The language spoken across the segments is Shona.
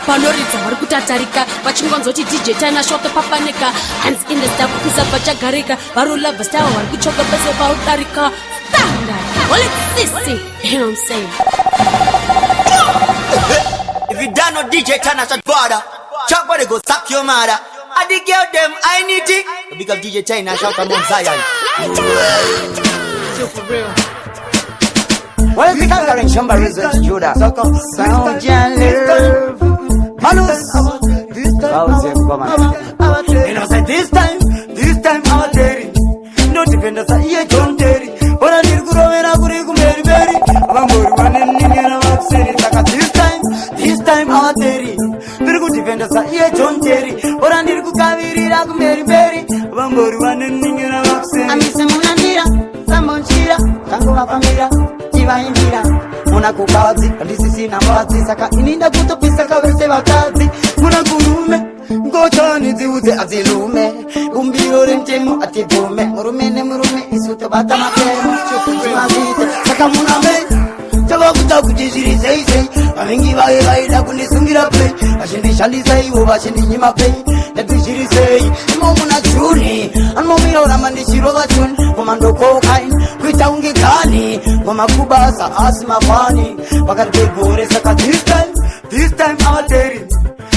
Panoridza vari kutatarika vachingonzoti DJ Tana shoke papanika. Hands in the style kupisa pachagarika. Vari love style vari kuchoka pese paudarika. Standard. Holy sissy. You know what I'm saying? If you don't know DJ Tana Shadwada, Chop what they go suck your mother. I the girl them I need it. Big up DJ Tana, shout out Mount Zion. Feel for real. Well, the conquering Shamba Resort Judah. Sound love. Malus. Bauze Ngoma. You know, say this time I'm Terry. No depend on iye John Terry. Bora ndiri kurovera kuri kumberi mberi. Vambori vaneningera vakuseri. Saka this time I'm Terry. Ndiri kudefenda sa iye John Terry. Bora ndiri kukavirira kumberi mberi. Vambori vaneningera vakuseri. Amise munandira, sambonchira, tangovafambira, tivaimbira. Muna kukadzi, handisisina mbadzi, saka ini ndakutopisa kavese vakadzi. Muna kurume, ngochani dziudze adzilume. Bumbiro remutemo atibvume, murume nemurume isu tobata mapemo. Chimazita, saka muna me tavakuta kuti zviri sei sei. Vavengi vaye vaida kundisungira pei, vachindishandisa ivo vachindinyima pei. Ndati zviri sei imo muna June, anomira uramba ndichirova chuni kumandokokaini kuita unge gani ngomakubasa asi mafani pakati pegore. Saka this time I'm Terry.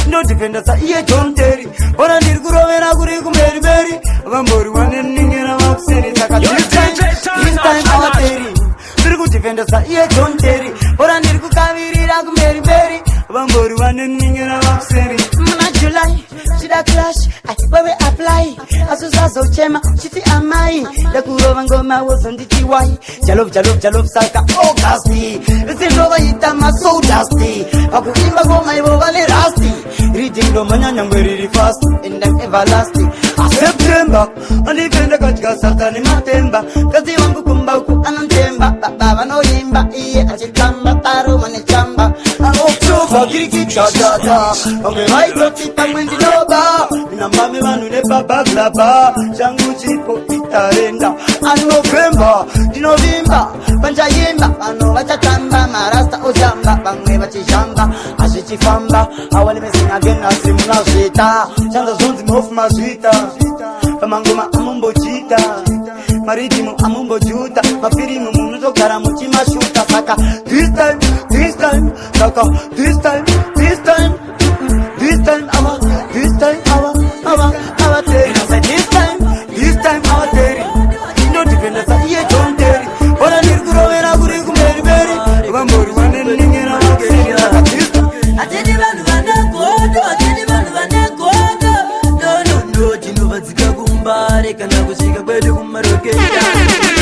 Ndodefenda sa iye John Terry. Bora ndiri kurovera kuri kumberi mberi. Vambori vaneningera vakuseri. Saka this time I'm Terry. Ndiri kudefenda sa iye John Terry. Bora ndiri kukavirira kumberi mberi. Vambori vaneningera vakuseri. Muna July chida clash, ai, wewe apply asi usazochema chiti amai ndakurova ngoma wozonditi wai jalof jalof jalof. Saka August isindovaita masodasti pakuimba ngoma ivo vane rasti Reading ndomanya nyangwe riri fast and I'm everlasting. September andife ndakadya sadza nematemba. Kazi wangu kumba uku anontemba baba vanoimba iye achitamba paruma nechamba. October kirikitadada vamwe vaitoti pamwe ndinoba minambame vanhu nepabaglaba changu chipo itarenda. Anovember ndinovimba panjaimba vanhu vachatamba marasta ojamba vamwe vachizhamba azvichifamba awanimesingagen asi munazvita chanza zvonzi mofu mazvita pamangoma amumbochita maridhimu amumbojuta mafirimu munotogara muchimashuta. Saka this time, saka this time, this time awa, this time awa awa awa Terry. Say this time awa Terry. Ndodefenda sa iye John Terry. Bora ndiri kurovera kuri kumberi mberi. Vambori vaneningera vakuseri. Saka this Hatidi vanhu vane godo, hatidi vanhu vane godo, no no no. Tinovadzika kuMbare kana kusvika kwedu kumarokesha.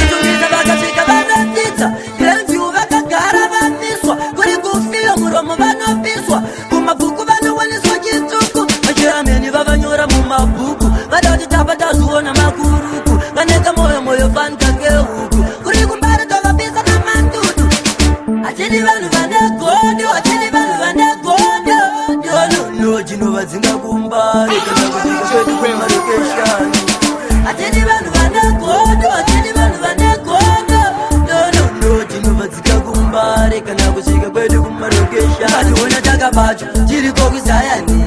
Tungisa vakasvika vanodzidza Grandview vakagara vamiswa kuri kufiyo muromo vanopiswa kumabhuku vanowaniswa chitsvuku vachirameni vavanyora mumabhuku vada kuti tapa tazviona makuruku vaneka moyo moyo fanika kehuku kuri kuMbare tovapisa namandudu. Hatidi vanhu vane godo, hatidi vanhu vane godo, no no no. Tinovadzinga kuMbare kana kusvika kwedu kumarokeshani. Hatidi vanhu vane godo, hatidi vanhu vane godo, no no no. Tinovadzika kuMbare kana kusvika kwedu kumarokeshani. Vationa takabatwa tiriko kuZayani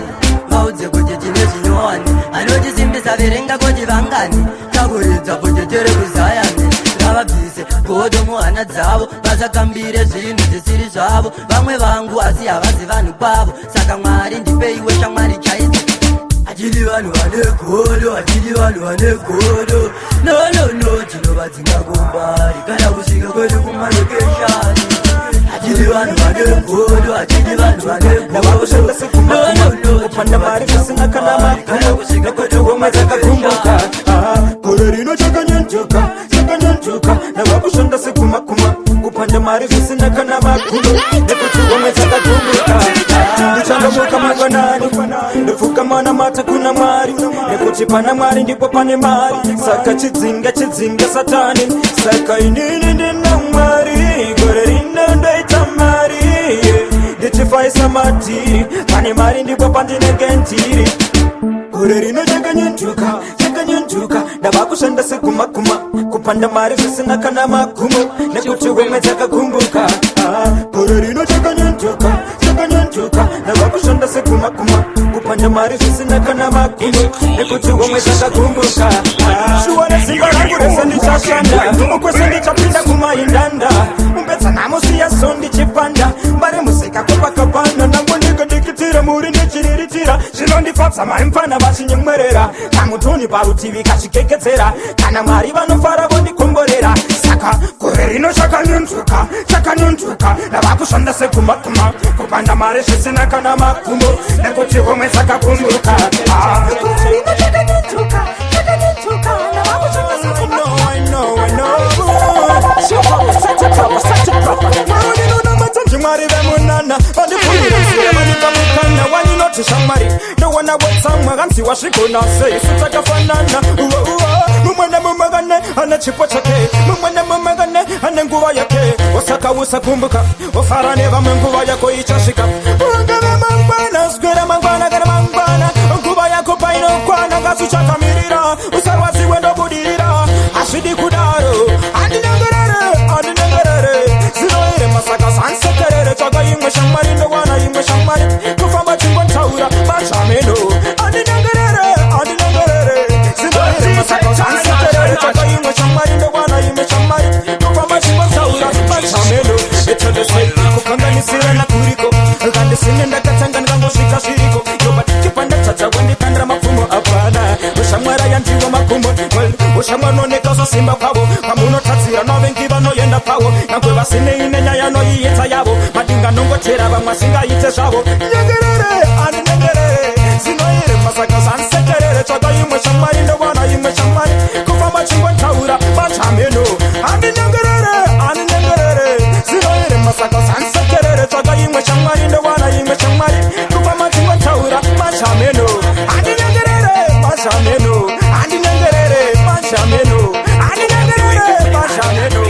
vaudze kuti tine zvinyowani anotisimbisa verenga kuti vangani takuridza kuti tiri kuZayani. Ngavabvise godo muhana dzavo vasakambire zvinhu zvisiri zvavo. Vamwe vangu asi havazi vanhu kwavo saka Mwari ndipeiwe shamwari chaidzo. Hatidi vanhu vane godo, hatidi vanhu vane godo, no no no. Tinovadzinga kuMbare kana kusvika kwedu kumarokeshani. Hatidi vanhu vane godo, hatidi vanhu vane godo, no no no. Kupanda mari zvisina kana magumo nekuti homwe dzakagumbuka. Gore rino chakanyanjuka chakanyanjuka ndava kushanda segumakuma kupanda mari zvisina kana magumo nekuti homwe dzakagumbuka. Ndichandomuka mangwanani ndopfukama namata kuna Mwari nekuti pana Mwari ndipo pane mari. Saka chidzinga chidzinga Satani. Saka inini ndina Mwari gore rino ndoita mari ndichifaisa madhiri. Pane mari ndipo pandinenge ndiri. Gore rino chakanyanjuka chakanyanjuka ndava kushanda segumakuma kupanda mari zvisina kana magumo nekuti homwe dzakagumbuka. Gore rino chakanyanjuka chakanyanjuka ndava kushanda seguma sekumakuma, kupanda mari zvisina kana magumo, nekuti homwe dzakagumbuka. Shuwa, nesimba rangu rese ndichashanda, ukwese ndichapinda kumaindanda, umbedza namusiya so ndichipanda mbare musika kupakapanda, nangu ndikadikitira muri ndichiriritira. Zvinondifadza maimfana vachinyemwerera, kamutoni parutivi kachikeketsera. Kana Mwari vanofara vondikomborera. Saka gore rino chakanyunzuka, chakanyunzuka, ndava sekumakuma, kupanda mari zvisina kana magumo, nekuti homwe dzakakumbuka. Gore rino chakanyunzuka, chakanyunzuka, ndava kushanda sekumakuma. I know, I know. Mwari vemunana vandipfurira nzira, vandipa mukana waninoti shamwari, ndowana wetsamwa kanzi wasvigona sei, isu takafanana. Mumwe nemumwe kane ane chipo chake, mumwe nemumwe kane ane nguva yake. Osaka usakumbuka, ofara nevamwe, nguva yako ichasvika. Ungave mangwana, swera mangwana kana mangwana, nguva yako painokwana, ngasi uchakamirira, usarwadziwe, ndobudirira. Hazvidi kudaro, handinyengerere, handinyengerere, zinoere masaka sansekerere. Tsvaka imwe shamwari, ndowana imwe shamwari, kufamba chingontaura machameno. Handinyengerere, handinyengerere, zinoere masaka sansekerere. Tsvaka imwe shamwari, ndowana imwe shamwari, kufamba chingontaura machameno. Etendese kukanganisirana kuriko, kandisine ndakatanga ndikangosvika zviriko. Yoba chipanda wandikandira mapfumo, apana ushamwara yandiwo makumbo. Well, ushamwanoneka zosimba kwavo, pamunotadzira novengi vanoenda pavo, nangwe vasinei nenyaya noiita yavo, madinga nongotera vamwe asingaite zvavo. Nyengerere, andinyengerere, zinoere masaka zansekerere. Tsvaka imwe shamwari, ndowana imwe shamwari, kufamba chingontaura machameno. Andinyengerere, andinyengerere, zinoere masaka zansekerere. Tsvaka imwe shamwari, ndowana imwe shamwari, kufamba chingontaura machameno. Andinyengerere machameno, andinyengerere machameno, andinyengerere machameno.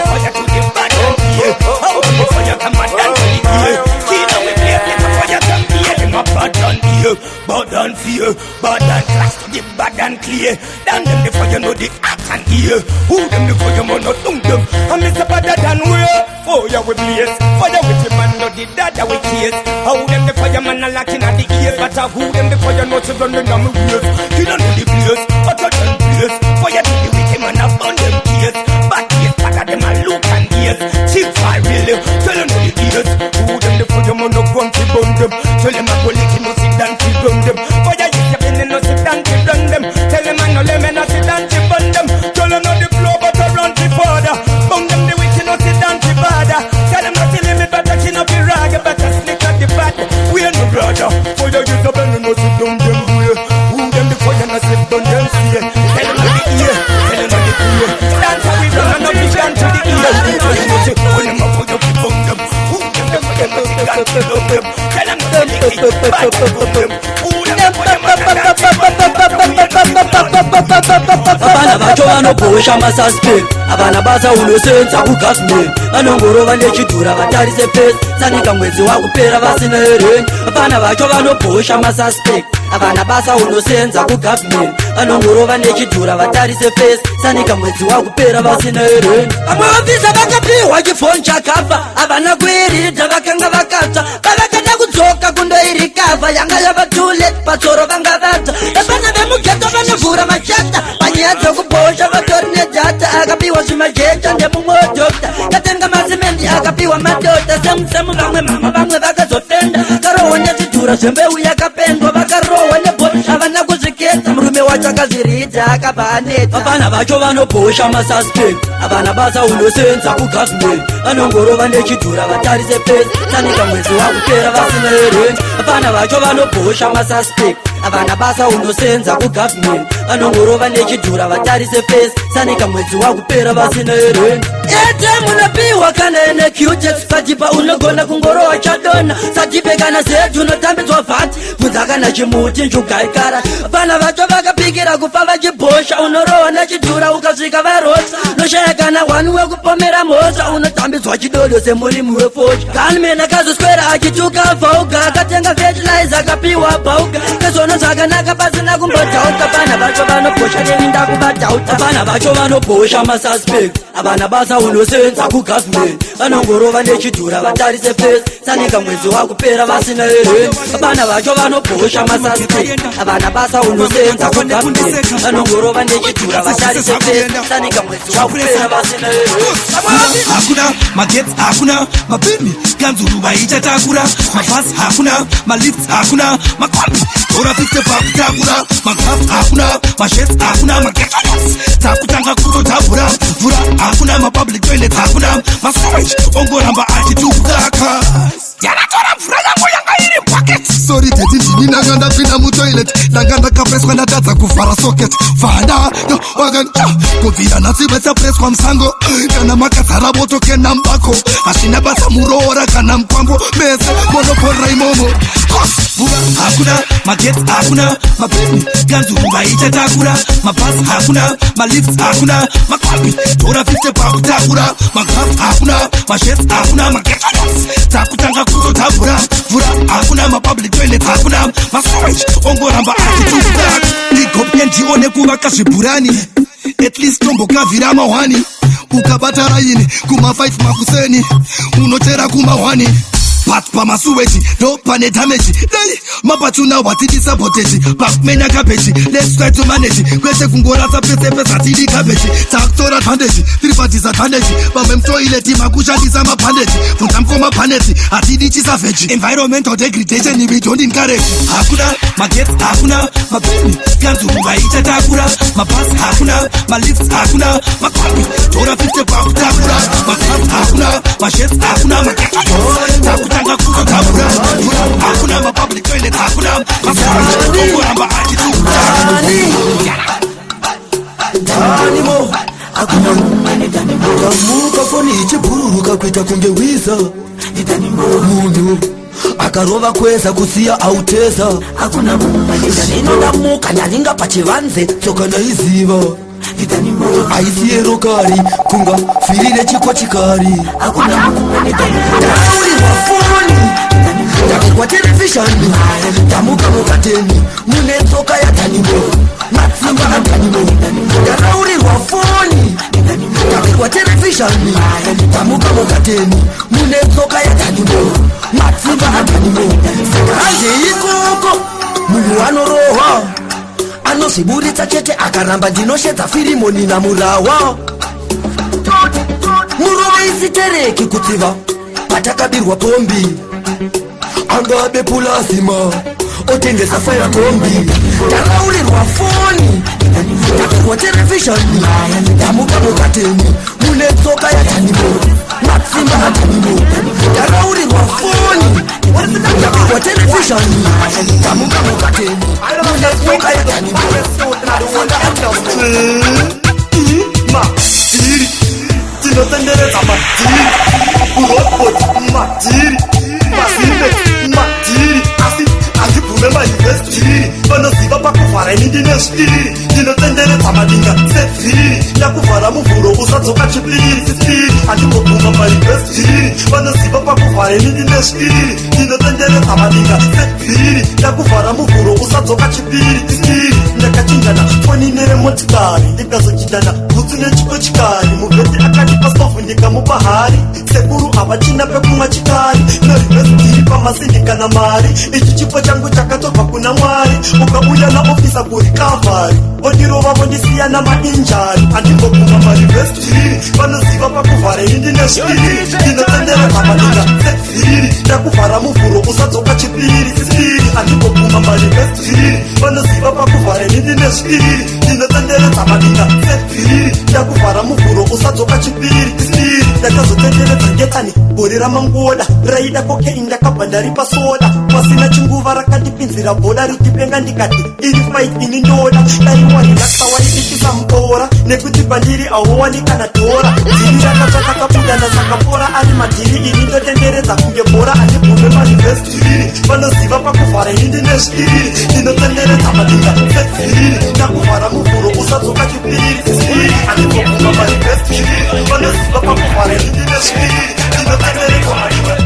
Fire to the bad and ear. How the fire come and dance to the ear. Kina we play play for fire come here. Them a bad and ear, bad and fear, bad and class to the bad and clear. Down them the fire know the act and ear. Who them the fire man not down them. And it's a better than we. Fire we blaze, fire with the man no the dada we case. How them the fire man a locking at the ears, but who them the fire not running on me ways. Kina know the place, hotter than place. Fire to the wicked man a burn them tears. But yes, better them a look and ears. Chief fire really, tell them the ears. Who them the fire man no want to burn them. Tell them a go lick no sit down to burn them. Fire yes, you been no sit down to burn them. Tell them a no lemon no sit down to burn them. Tell them not the flow but a run to further. Burn them the wicked no sit down to bother. Tell them not to limit but a chin up the rag, but a slick at the bad. We are no brother. Fire is a bell no sit down them way. Who them the fire no sit down them see. Tell them not the ear, tell them not the ear. Dance we run and not be down to the ear. Tell them not to pull them up for the burn them. Who them the fire no sit down to burn them. Tell them not to lick it, bad to burn them. Who them the fire man a dance to burn them. Vana vacho vanobhosha masuspect, havana basa unosenza kugovernment, vanongorova nechidhura vatarise face, sanika mwedzi wakupera vasina rent. Vana vacho vanobhosha masuspect, havana basa unosenza kugovernment, vanongorova nechidhura vatarise face, sanika mwedzi wakupera vasina rent. Vamwe vabvisa vakapiwa chifoni chakafa, havana kuiridha, vakanga vakatsva, pavakada kudzoka kundoirikavha yanga yava too late, patsoro vanga vabva. Vapana vemughetto vanovhura machata panyaya dzokubhosha, vatori nedata, akapiwa zvimajecha ndemumwe wedhokta, katenga masimendi akapiwa madota semusemu. Vamwe mama vamwe vakazofenda, karohwa nezvidhura zvembeu yakapendwa, vakarohwa nebhoti, havana kuzviketa, murume wacho akazviridza akabva aneta. Vapana vacho vanobhosha masuspect, havana basa unosenza kugovernment, vanongorova nechidhura vatarise face, sanika mwedzi wakupera vasina rent. Vapana vacho vanobhosha masuspect, havana basa unosenza kugovernment, vanongorova nechidhura vatarise face, sanika mwedzi wakupera vasina rent. Ete munopiwa kana ene Cutex patipa, unogona kungorowa chadona satipe kana zetu unotambidzwa vhati, bvunza kana chimuti njugaikara. Vana vacho vakapikira kufa vachibhosha, unorohwa nechidhura ukasvika varotsa, noshaya kana wani wekupomera mhosva, unotambidzwa chidodo semurimi wefosha. Gunman akazoswera achituka vhauga, akatenga fertilizer akapiwa bhauga, kezono zvakanaka pasina kumbodhauka. Vana vacho vacho vanoposha neni ndakuvadhauta. Vana vacho vanoposha masuspect, havana basa, unosenza kugovernment, vanongorova nechidhura vatarise face, sanika mwedzi wakupera vasina ereni. Vana vacho vanoposha masuspect, havana basa, unosenza kugovernment, vanongorova nechidhura vatarise face, sanika mwedzi wakupera vasina ereni. Hakuna magetsi, hakuna mabhini, kanzuru vaichatakura mabhasi, hakuna malifts, hakuna makombi, tora 50 pakutakura maglass, hakuna masheds, hakuna magetsos, takutanga kutotavhura mvura, hakuna mapublic toilets, hakuna masewage, ongoramba achitukaka yakatora mvura yangu yanga iri bucket. Sorry daddy, ndini ndanga ndapinda mutoilet, ndanga ndakapreswa, ndatadza kuvhara socket. Fada kubvira nhasi vachapreswa musango. Kana makazara votokena mubako, hazvina basa muroora kana mukwambo, mese monoporera imomo. Mvura hakuna, magetsi hakuna, mabhini, kanzuru vaichatakura mabhasi, hakuna malifts, hakuna makombi, tora 50 pakutakura maglass, hakuna masheds, hakuna magetsos, takutanga kutotavhura mvura, hakuna mapublic toilets, hakuna masewage, ongoramba achituka igopye ndione kuvaka zvibhurani, at least tombokavhira mahwani. Ukabata raini kuma5 makuseni, unochera kuma1, but pamasewage ndo pane damage. Dai mapatuna watidi sabotage pakumenya cabbage. Let's try to manage, kwete kungorasa pese pesatidi cabbage. Takutora advantage tiri padisadvantage, vamwe mutoilet makushandisa mabhandeji. Bvunza mukoma paneti, hatidi chisavheji. Environmental degradation we don't encourage. Hakuna magetsi, hakuna mabhini, kanzuru vaichatakura mabhasi, hakuna malifts, hakuna makombi, tora 50 pakutakura maglass, hakuna masheds, hakuna magetsi, takutanga kutotavhura mvura, hakuna mapublic toilet, hakuna masewage, ongoramba achituka. Danimo, hakuna mumwe. Ndamuka foni ichibhururuka kuita kunge wiza. Munhu akarova kweza kusiya auteza. Zvino ndamuka, ndaringa pachivanze, tsoka ndaiziva aisiyerokari kunga firi rechikochikari. Ndaurirwa foni, ndakirwa terevhishani, ndamuka mukateni mune tsoka yaDhanimo, matsimba aDhanimo. Ndaraurirwa foni, ndakirwa terevhishani, ndamuka mukateni mune tsoka yaDhanimo, matsimba aDhanimo. Saka handei ikoko, munhu anorohwa anozviburitsa chete, akaramba ndinoshedza Firimoni namurawa. Murove isitereki kutsiva patakabirwa pombi, angabe pulazima otengesa fire kombi. Ndaraurirwa foni, ndakirwa terevhishani, ndamuka mukateni mune tsoka yaDhanimo, matsimba aDhanimo. Ndaraurirwa foni, ndakirwa terevhishani, ndamuka mukateni mune tsoka yaDhanimo, matsimba aDhanimo. Madhiri tinotenderedza, madhiri kurobot, madhiri mazimbe, madhiri asi handibvume mareverse. Vanoziva pakuvhara, ini ndine zviviri, ndinotenderedza madinga sevhiri, ndakuvhara muvhuro usadzoka chipiri chipiri. Handimbobvuma mareverse. Vanoziva pakuvhara, ini ndine zviviri, ndinotenderedza madinga sevhiri, ndakuvhara muvhuro usadzoka chipiri chipiri. Ndakachinjana foni neremotikari, ndikazochinjana bhutsu nechikochikari. Muvheti akandipa stovhu, ndikamupa hari. Sekuru havachina pekumwa chikari. No reverse deal pamasindi kana mari. Ichi chipo changu chakatobva kuna Mwari. Ukauya naofisa kurecovery, vondirova vondisiya namainjury. Handimbobvuma mareverse deal. Vanoziva pakuvhara, ini ndine zviviri, ndinotenderedza madinga sevhiri, ndakuvhara muvhuro usadzoka chipiri chipiri. Handimbobvuma mareverse deal. Vanoziva pakuvhara, ini ndine zviviri, ndinotenderedza madinga sevhiri, ndakuvhara muvhuro usadzoka chipiri chipiri. Ndakazotenderedza ngetani gore ramangoda raida cocaine, ndakabva ndaripa soda. Pasina chinguva rakandipinzira bhola richipenga, ndikati iri fight ini ndoda. Daiwa relaxa, waibikisa mubora nekuti pandiri hauwani kana dhora. Dhiri rakatsva takabuda nasakapora, ari madhiri, ini ndotenderedza kunge bhora. Handibvume mareverse deal. Vanoziva pakuvhara, ini ndine zviviri, ndinotenderedza madinga sevhiri, ndakuvhara muvhuro usadzoka chipiri chipiri. Handimbobvuma mareverse deal. Vanoziva pakuvhara, ini ndine zviviri, ndinotenderedza madinga.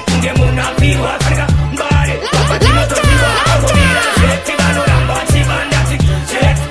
Kunge munapiwa mbare, patinotopiwa angomira chete, vanoramba vachivanda chete.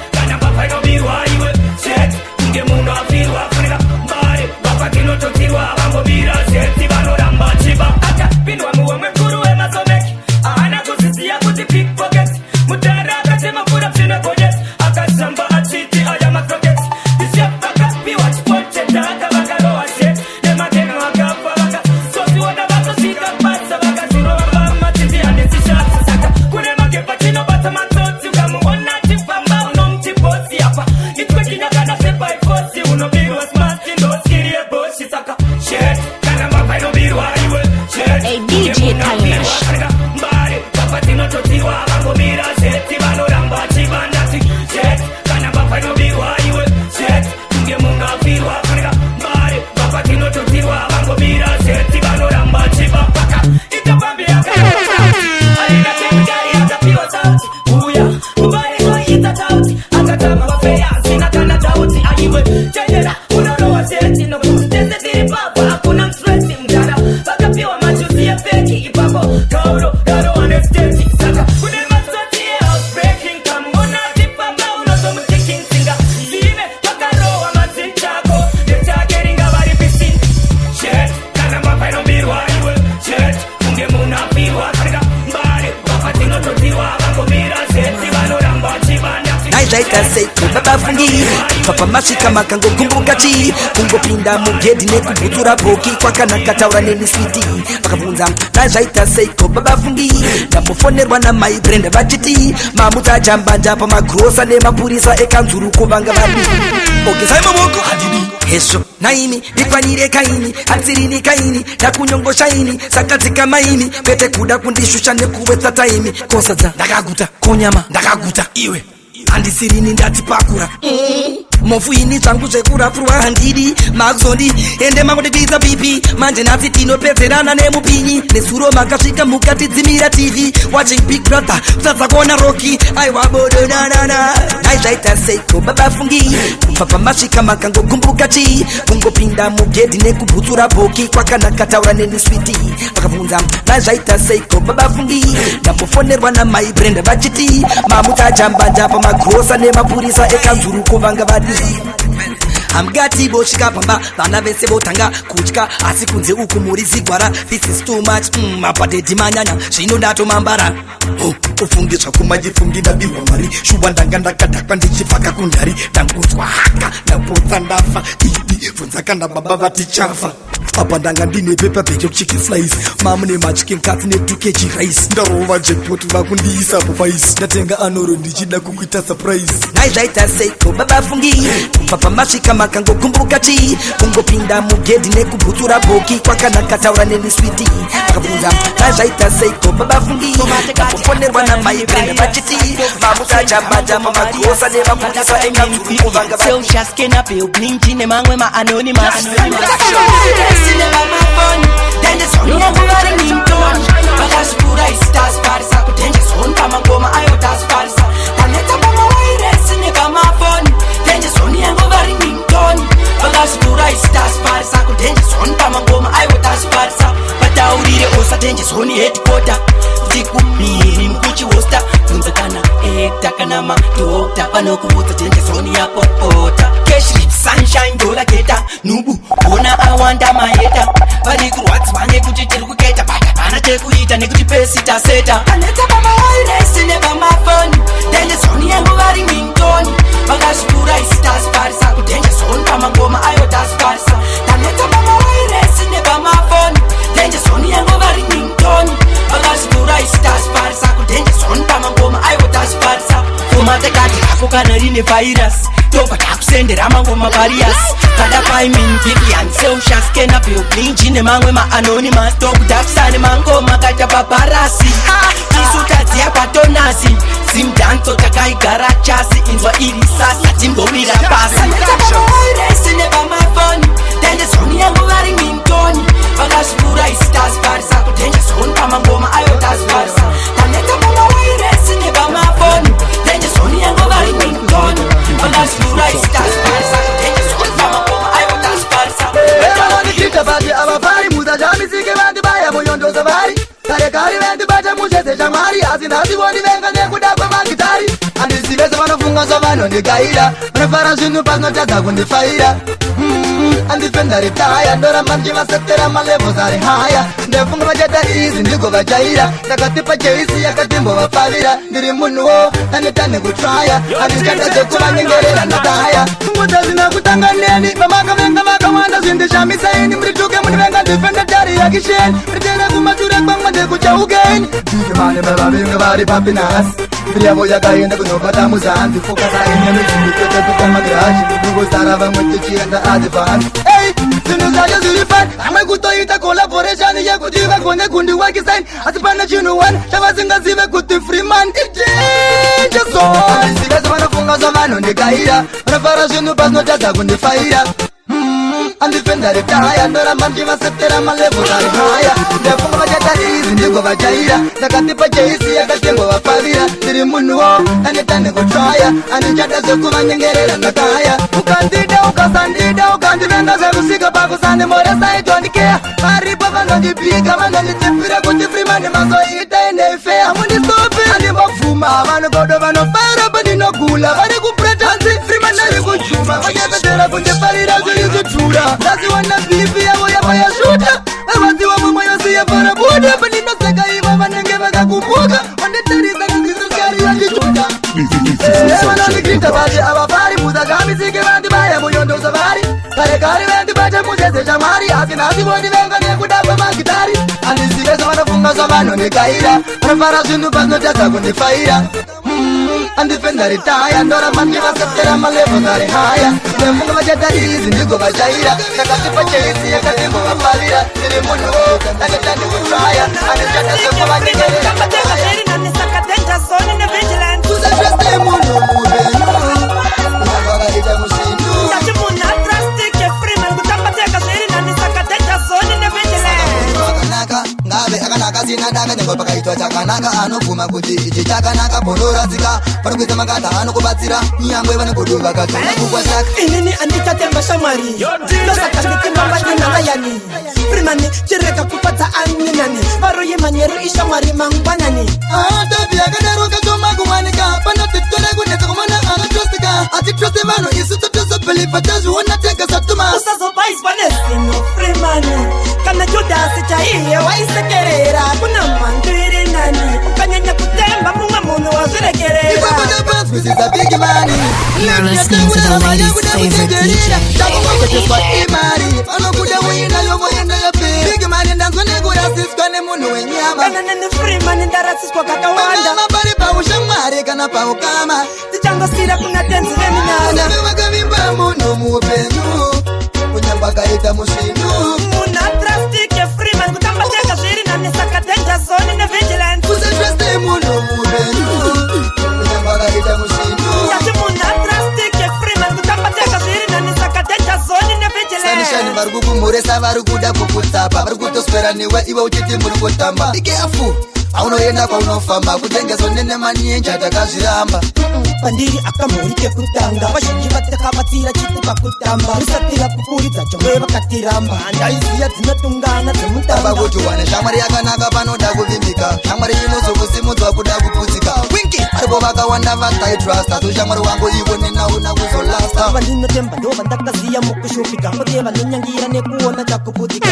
Zvepaifoti unobirwa smart, ndoskiri yeboshi. Saka shet, kana mbavha inobirwa iwe shet. Hey, DJ Tynash. Mbare papa dzinototiwa, vangomira zeti, vanoramba chivandati shet, kana mbavha inobirwa iwe shet, kunge mungafirwa. Fanika mbare papa dzinototiwa, vangomira zeti, vanoramba chivapaka itapambi aina chemikari akapiwa sauti uya mbare koita tauti akatama vafeya sina kana tauti aiwe chenjera unorowa seti nokuti tese tiri papa hakuna mstresi mdara vakapiwa machuzi efeki ipapo kauro karowa nesteti saka kune matsotsi ehousebreaking kamuona achifamba unotomutiking singa zive vakarowa madzichako ndechake ringava ripisini shet, kana mbavha inobirwa iwe shet, kunge munafirwa. Fanika mbare papa dzinototiwa, vangomira zeti, vanoramba chivanda. Dai zvaita seiko babafungi papa masvika makangogumbuka chii? Kungopinda mugedhi nekubhutsura bhoki kwakanaka, taura neni sweetie. Vakabvunza, dai zvaita seiko babafungi? Ndambofonerwa namai Brenda vachiti mamutajambanja pamagrosa nemapurisa ekanzuru kuvanga vadi ogezai mavoko handidi hezvo naimi ndikwanire kaini hanzirini kaini ndakunyongoshaini saka dzikamaini kwete kuda kundishusha nekuwetsa taimi kosadza ndakaguta konyama ndakaguta iwe handisirini ndati pakura mofu ini zvangu zvekurapurwa handidi makuzondi ende makundipisa pipi manje nhasi tinopedzerana nemupinyi. Nezuro makasvika mukatidzimira TV watching Big Brother kutadza kuona Rocky, aiwa bodonanana. Dai zvaita seiko babafungi kubva pamasvika makangogumbuka chii? Kungopinda mugedhi nekubhutsura bhoki kwakanaka, taura neni sweetie. Vakabvunza, dai zvaita seiko babafungi? Ndambofonerwa namai Brenda vachiti mamutajambanja pamagrosa nemapurisa ekanzuru kuvanga vadi hamugati vosvika pamba vana vese votanga kutya asi kunze uku muri zigwara. This is too much, mapadhedhi manyanya zvino ndatomambara. Oh, ufunge zvako majifungi ndabirwa mari shuwa ndanga ndakadhakwa ndichipfaka kundari ndangunzwa haka ndapotsa ndafa idi bvunza kana baba vatichafa apa ndanga ndine paper bag yekuchicken slice mamune machicken cuts netukechi rice ndarova jackpot vakundiisa pafaisi ndatenga anoro ndichida kukuita surprise. Dai zvaita seiko babafungi kubva pamasvika makangogumbuka chii? Kungopinda mugedhi nekubhutsura bhoki kwakanaka, taura neni sweetie. Vakabvunza, dai zvaita seiko babafungi? Ndambofonerwa namai Brenda vachiti mamutajambanja pamagrosa nemapurisa ekanzuru kuvanga Celsius kenape blinji nemamwe maanonymous nemamafoni danger zone yangu vari ringtone vakazvikura isi tazifarisa kudanger zone pamangoma ayo tazifarisa tanetsa pamawairesi nepamafoni danger zone yangu vari ringtone vakazvikura isi tazifarisa kudanger zone pamangoma ayo tazifarisa vataurire osa danger zone headquarter ndikumiri mukuchihosta bvunza kana ekta kana madokta vanokuudza danger zone yapopota cash rich sunshine dollar geta nubu ona awanda maeta vari kurwadziwa nekuti tiri kuketa but hapana chekuita nekuti pesi taseta tanetsa pamawairesi nepamafoni danger zone yangu vari ringtone vakazvikura isi tazifarisa kudanger zone pamangoma ayo tazifarisa tanetsa pamawairesi nepamafoni danger zone yangu vari ringtone vakazvikura isi tazifarisa kudanger zone pamangoma ayo tazifarisa fomatekati rako kana rine virus tobva takusendera mangoma various kada paimin vivian Celsius kenabel blinji nemamwe maanonymous tokudhakisa nemangoma kaita paparasi tisu tadziya patonasi zimdanso takaigara chasi inzwa iri sasa timbomira pasi pamawairesi nepamafoni danger zone yangu vari ringtone vakazvikura isi tazifarisa kudanger zone pamangoma ayo tazifarisa tanetsa pamawairesi nepamafoni danger zone yangu vari ringtone vakazvikura isi tazifarisa kudanger zone pamangoma ayo tazifarisa. Vanonditiita pati avafari musashamisike vantu vaya muyondoza vari kare kare vendibata mucheze chamwari asi nhasi vondivenga nekuda kwemagitari handisi vese vanofunga zvavanondikaira vanofara zvinhu pazinotadza kundifaira andifenda ritaya ndoramba ndichivasetera malevels ari haya ndefunga vachata izi ndigovajaira ndakatipa jeisi yakatimbovapfavira ndiri munhuwo aneta nekutraya handichada zvekuvanyengerera ndadaya pfungwa dzina kutanga neni vamakavenga vakawanda zvindishamisaini murituke munivenga ndifende tari yakisheni ritere kumashure kwamwe ndikuchaukeni ndivane vavavenga vari papi nhasi. Mbiri yavo yakaenda kunobata muzanzi. Fokasa inemizimbi kwete kuita magiraji. Kungosara vamwe tichienda advance. Ei, zvinhu zvacho zviri fani. Amwe kutoita collaboration yekuti vagone kundiwakisaini, asi pane chinhu one chavasingazive, kuti Freeman idanger zone. Zivese vanofunga zvavanondikaira, vanofara zvinhu pazinotadza kundifaira. Andifenda retire, ndoramba ndichivasetera malevels ari haya. Ndafunga vachata izi ndigovajaira. Ndakatipa jeisi yakatengwa vapavira. Ndiri munhuwo aneta nekutraya, andichada zvekuvanyengerera ndakaya. Ukandida, ukasandida, ukandivenga zvekusvika pakusandimoresa, I don't care. Varipo vanondipika, vanonditsipira kuti Freeman mazoita inefeya. Mundistope, andimbobvuma. Vanogodo vanofara pandinogula, vari kupretanzi Freeman ari kujuma. Vachapedzera kundifarira zviri zvidhura. Ndaziwana BP yavo yava yashuta, varwadziwa mumwe yose yafara buda. Pandinoseka ivo vanenge vakakumbuka, vanditarisa kazisoskari yachichuta. Vanondigrita vati avavari muzagamisike, vandibaya munyondozo vari kare kare, vandibata muzeze chamwari, asi nhasi vondivenga nekuda kwemagitari. Handizive zvavanofunga zvavanondikaira, vanofara zvinhu pazinotadza kundifaira. Andifenda retire, ndoramba ndichivasetera malevels ari haya. Nemunga vachata izi ndigovajaira. Ndakatipa cheisi yakatengwa vapavira. Ndiri munhuwo aneta ndikutraya, andichada zvekuvanyengerera. Usatreste munhu mupenyu, kunyangwe akaita musvindu. Akanaka ngave akanaka, sina daka. Nyangwe pakaitwa chakanaka, anobvuma kuti ichi chakanaka. Bondoradzika panokuita makata, anokubatsira nyangwe vanegodo vakatona kukwataka. Inini andichatemba shamwari, ndosaka ndichimbamba. Freeman, chireka kufadza ani nani. Varoyi manheru, ishamwari mangwanani. Tavi yakadaro kachoma kuwanika, panotitore kunetsa kumana anotrustika. Atitruse vanhu isu, totozobhilivha tazviona tega satuma. Usazobaiswa nezino, Freeman. Kana Judhasi chaiye waisekerera. Kuna mhandu iri nani, ukanyanya kutemba mumwe munhu wazvirekerera. Ipapo tapanzwisisa, big money. You're listening to the ladies' favorite DJ. Takungokosheswa imari, vanokuda uinayo voenda yaperi. Big money, ndanzwa nekurasiswa nemunhu wenyama. Kana neni, Freeman, ndarasiswa kakawanda. Pari paushamwari kana paukama, tichangosira kuna tenzi veminana. Unave vakavimba munhu muupenyu, kunyangwe akaita musvindu. Munhu atrastike, Freeman. Kutamba tega zviri nani, saka danger zone nevigilance. Usatraste munhu muupenyu, kunyangwe akaita musvindu. Ndati munhu atrastike, Freeman. Kutamba tega zviri nani, saka danger zone Sanishani nevigilance. Vari kukumhuresa, vari kuda kukutsapa, vari kutoswera newe iwe uchiti muri kutamba. Be careful aunoenda kwaunofamba, kutengeswa nenemaninja takazviramba. Pandiri akamhuri kekutanga, vazhinji vatakabatsira chiti pakutamba risati rakukuridza jongwe vakatiramba. Handaiziya dzinotungana Tamba dzemutamba. Kuti wane shamwari yakanaka panoda kuvimbika, shamwari inozokusimudzwa kuda kuputsika. Winki aripo vakawanda vataitrasta, so shamwari wangu iwe nenauna kuzolasta. Vandinotemba ndo vandakaziya mukushupika, kwete vanonyangira nekuona chakuputika.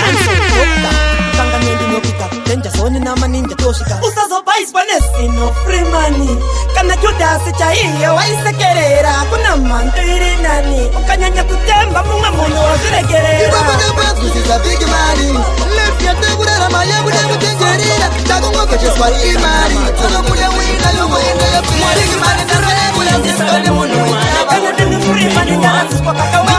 Kanga nendinopika danger zone namaninja tosvika. Usazobaiswa nezino, Freeman. Kana Judhasi chaiye waisekerera. Kuna mhandu iri nani, ukanyanya kutemba mumwe munhu wazvirekerera. Ipapo tapanzwisisa, big money. Life yatekurarama yakuda kuchenjerera, takungokosheswa imari, anokuda uinayo voenda yaperi. Big money, ndazvayakurasiswa nemunhu wenyama. Kana neni, Freeman, ndarasiswa kakawanda.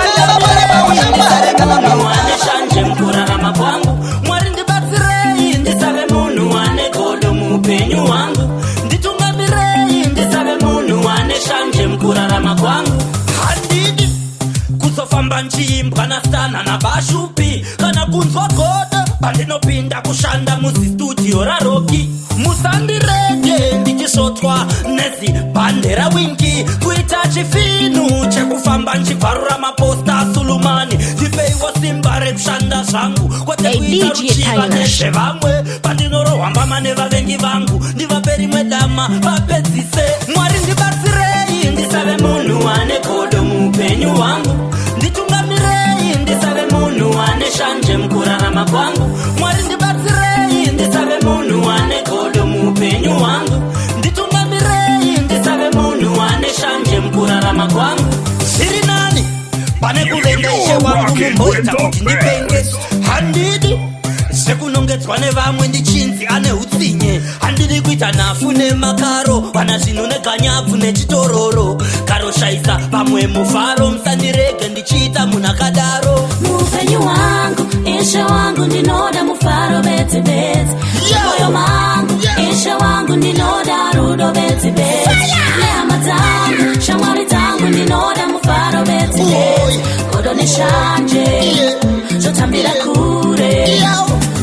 Ane shanje mukurarama kwangu, Mwari ndibatsirei ndisave munhu ane godo muupenyu hwangu. Nditungamirei ndisave munhu ane shanje mukurarama kwangu. Handidi kuzofamba nchiimbwa nastana nabashupi, kana kunzwa godo pandinopinda kushanda muzistudio raRoki. Musandirege ndichisvotwa nezibhande rawinki, kuita chifinu chekufamba nchibvarura maposta. Sulumani, ndipeiwo simba rekushanda zvangu, kwete Hey, kuita DJ ruchiva Tyler. nezvevamwe. Pandinorohwa mbama nevavengi vangu, ndivape rimwe dama vapedzise. Mwari ndibatsirei ndisave munhu ane godo muupenyu hwangu. Nditungamirei ndisave munhu ane shanje mukurarama kwangu. Mwari ndibatsirei ndisave munhu ane godo muupenyu hwangu. Nditungamirei ndisave munhu ane shanje mukurarama kwangu. Zviri nani pane kuvenga ishe wangu mumboita kuti ndipenge. Handidi zvekuno. Kunongedzwa nevamwe ndichinzi ane utsinye. Handidi kuita nhafu nemakaro, wana zvinhu neganyabvu nechitororo, karoshayisa vamwe mufaro. Musandirege ndichiita munhu akadaro. Muupenyu hwangu, Ishe wangu, ndinoda mufaro bedzi bedzi. Moyo mangu, Ishe wangu, ndinoda rudo bedzi bedzi. Nehama dzangu, shamwari dzangu, ndinoda mufaro bedzi bedzi. Godo neshanje zvotambira kure.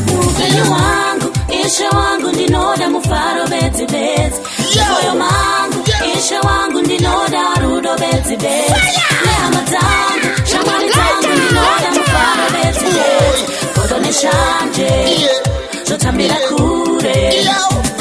Muupenyu hwangu, Ishe wangu, ndinoda mufaro bedzi bedzi. Moyo mangu, Ishe wangu, ndinoda rudo bedzi bedzi. Nehama dzangu, shamwari dzangu, ndinoda mufaro bedzi bedzi. Godo neshanje zvotambira kure.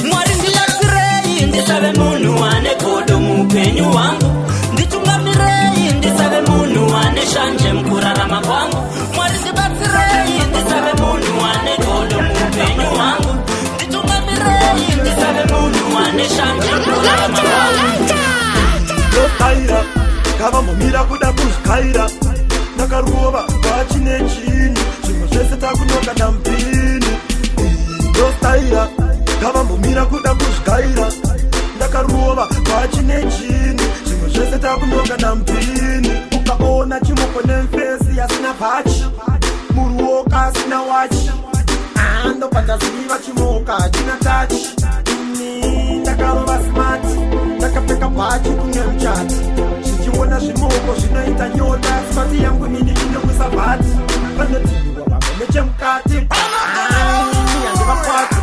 Mwari, ndibatsirei ndisave munhu ane godo muupenyu hwangu. Nditungamirei ndisave munhu ane shanje mukurarama kwangu. Mwari, ndibatsirei ndisave munhu ane godo muupenyu hwangu. Nditungamirei ndisave munhu ane shanje mukurarama kwangu. Ndostaira kavambomira kuda kuzvikaira. Ndakarova bhachi nejini, zvimwe zvese takunoka namupini. Ndostaira kavambomira kuda kuzvikaira. Ndakarova bhachi nejini, zvimwe zvese takunoka namupini. Ukaona chimoko nemfesi asina bhachi, muruoko asina wachi, andobva chimoka china tachi. Ini ndakarova smart, ndakapfeka bhachi kunge muchati. Zvichiona zvimoko zvinoita nyota. Smart yangu ini inokusa bhati. Vanodhindwa vamwe nechemukati, handivakwati.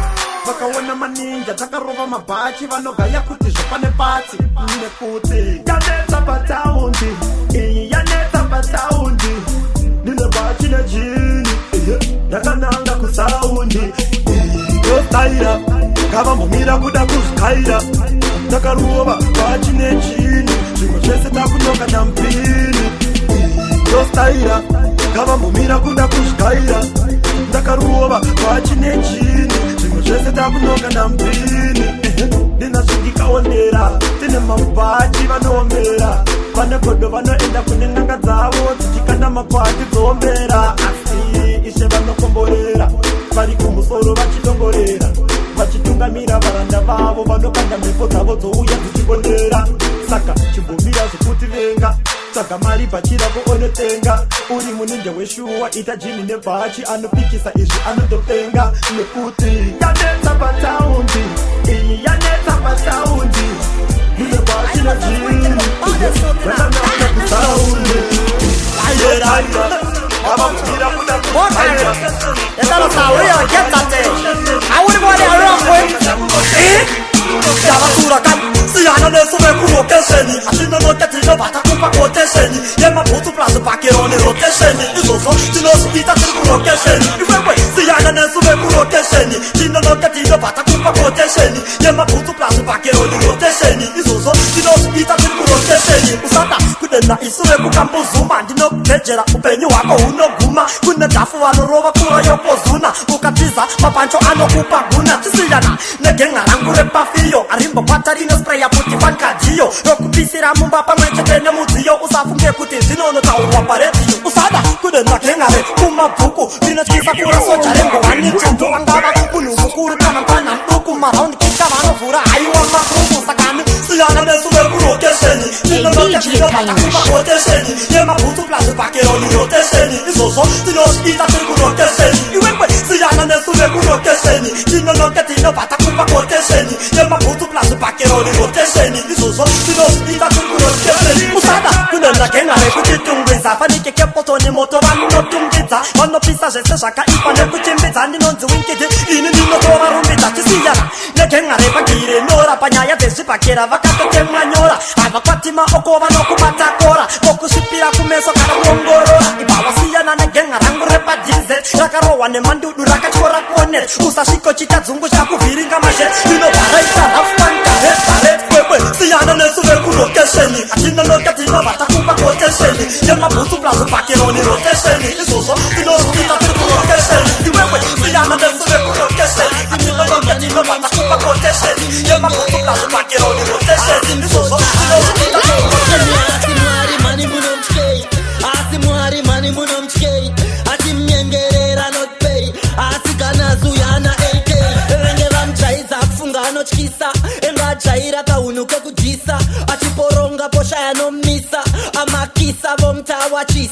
Vakaona maninja takarova mabhachi, vanogaya kuti zvapane pati, nekuti yanetsa pataundi iyi, yanetsa pataundi. Ndine bhachi nejini, ndakananga kusaundi. Ndostaira ngavambomira kuda kuzvikaira. Ndakarova bhachi nejini, zvimwe zvese takunoka namupini. Ndostaira ngavambomira kuda kuzvikaira. Ndakarova bhachi nejini, zvimwe zvese takunoka namupini. Ndinazvo ndikaondera, tine mabhachi vanoombera. Vane godo vanoenda kune n'anga dzavo dzichikanda makwati dzoombera, asi Ishe vanokomborera, vari kumusoro vachidongorera, vachitungamira varanda vavo. Vanokanda mhepo dzavo dzouya dzichibondera. Saka chimbomira zvokuti venga, tsvaga mari, bhachi rako onotenga. Uri muninja weshuwa, ita jini nebhachi. Anopikisa izvi anotopenga, nekuti yanetsa pataundi iyi, yanetsa pataundi. Ndine bhachi nejini, rakanaka kusaundi. Yavatura kan siyana nesu vekurokesheni. Hatinonoka tinobva takupa quotation yemabhutsu plus bhakero nerotation. Izvozvo tinozviita tiri kurokesheni. Iwewe, siyana nesu vekurokesheni. Tinonoka tinobva takupa quotation yemabhutsu plus bhakero nerotation. Izvozvo tinozviita tiri kurokesheni. Usada kudenha isu vekukambuzuma, ndinokugejera, upenyu hwako hunoguma. Kune dhafu vanorova kura yokozuna, ukatiza mapancho anokupa guna. Tisiyana negenga rangu repafiyo, arimbokwata rinospraya kuti fankadhiyo rokupisira mumba pamwe chete nemudziyo. Usafunge kuti zvinonotaurwa paredhiyo. Usada kudenha genga rekumabhuku, rinotyisa kura soja rengowani tsvuku. Angava munhu mukuru kana mwana muduku, maraundi kika vanovhura haiwa makuku. Sakani siyana nesu vekurokesheni. Tinonokatinotakupa quotation yemabhutsu plus bhakero nerotation. Izvozvo tinozviita tiri kurokesheni. Iwewe, siyana nesu vekurokesheni. Tinonoka tinobva takupa quotation yemabhutsu plus bhakero nerotation. Izvozvo tinozviita tiri kurokesheni. Usada kunenda genga rekuchitungwiza, fanike kepotoni moto vanotungidza, vanopisa zvese zvakaipa nekuchimbidza. Ndinonzi Winkidi, ini ndinotovarumbidza. Chisiyana negenga repagire nyora, panyaya dzezvibhakera vakatotemwa nyora. Havakwati maoko, vanokubata kora, vokusvipira kumeso kana kuongorora. Ibva wasiyana negenga rangu repadhize, rakarohwa nemandudu, rakatyora konet. Usasvikochita dzungu chakuvhiringa mazhe, rinobva raita rafankareparet. Wewe, siyana nesu vekurokesheni. Hatinonoka tinobva takupa quotation yemabhutsu plus bhakero nerotation. Izvozvo tinozviita tiri kurokesheni. Iwewe, siyana nesu vekurokesheni. Hatinonoka tinobva takupa quotation yemabhutsu plus bhakero nerotation. Izvozvo tinozviita tiri kurokesheni. Asi Mwari mani munomutyei? Asi Mwari mani munomutyei? Achimunyengerera not pay, asi kana zuya.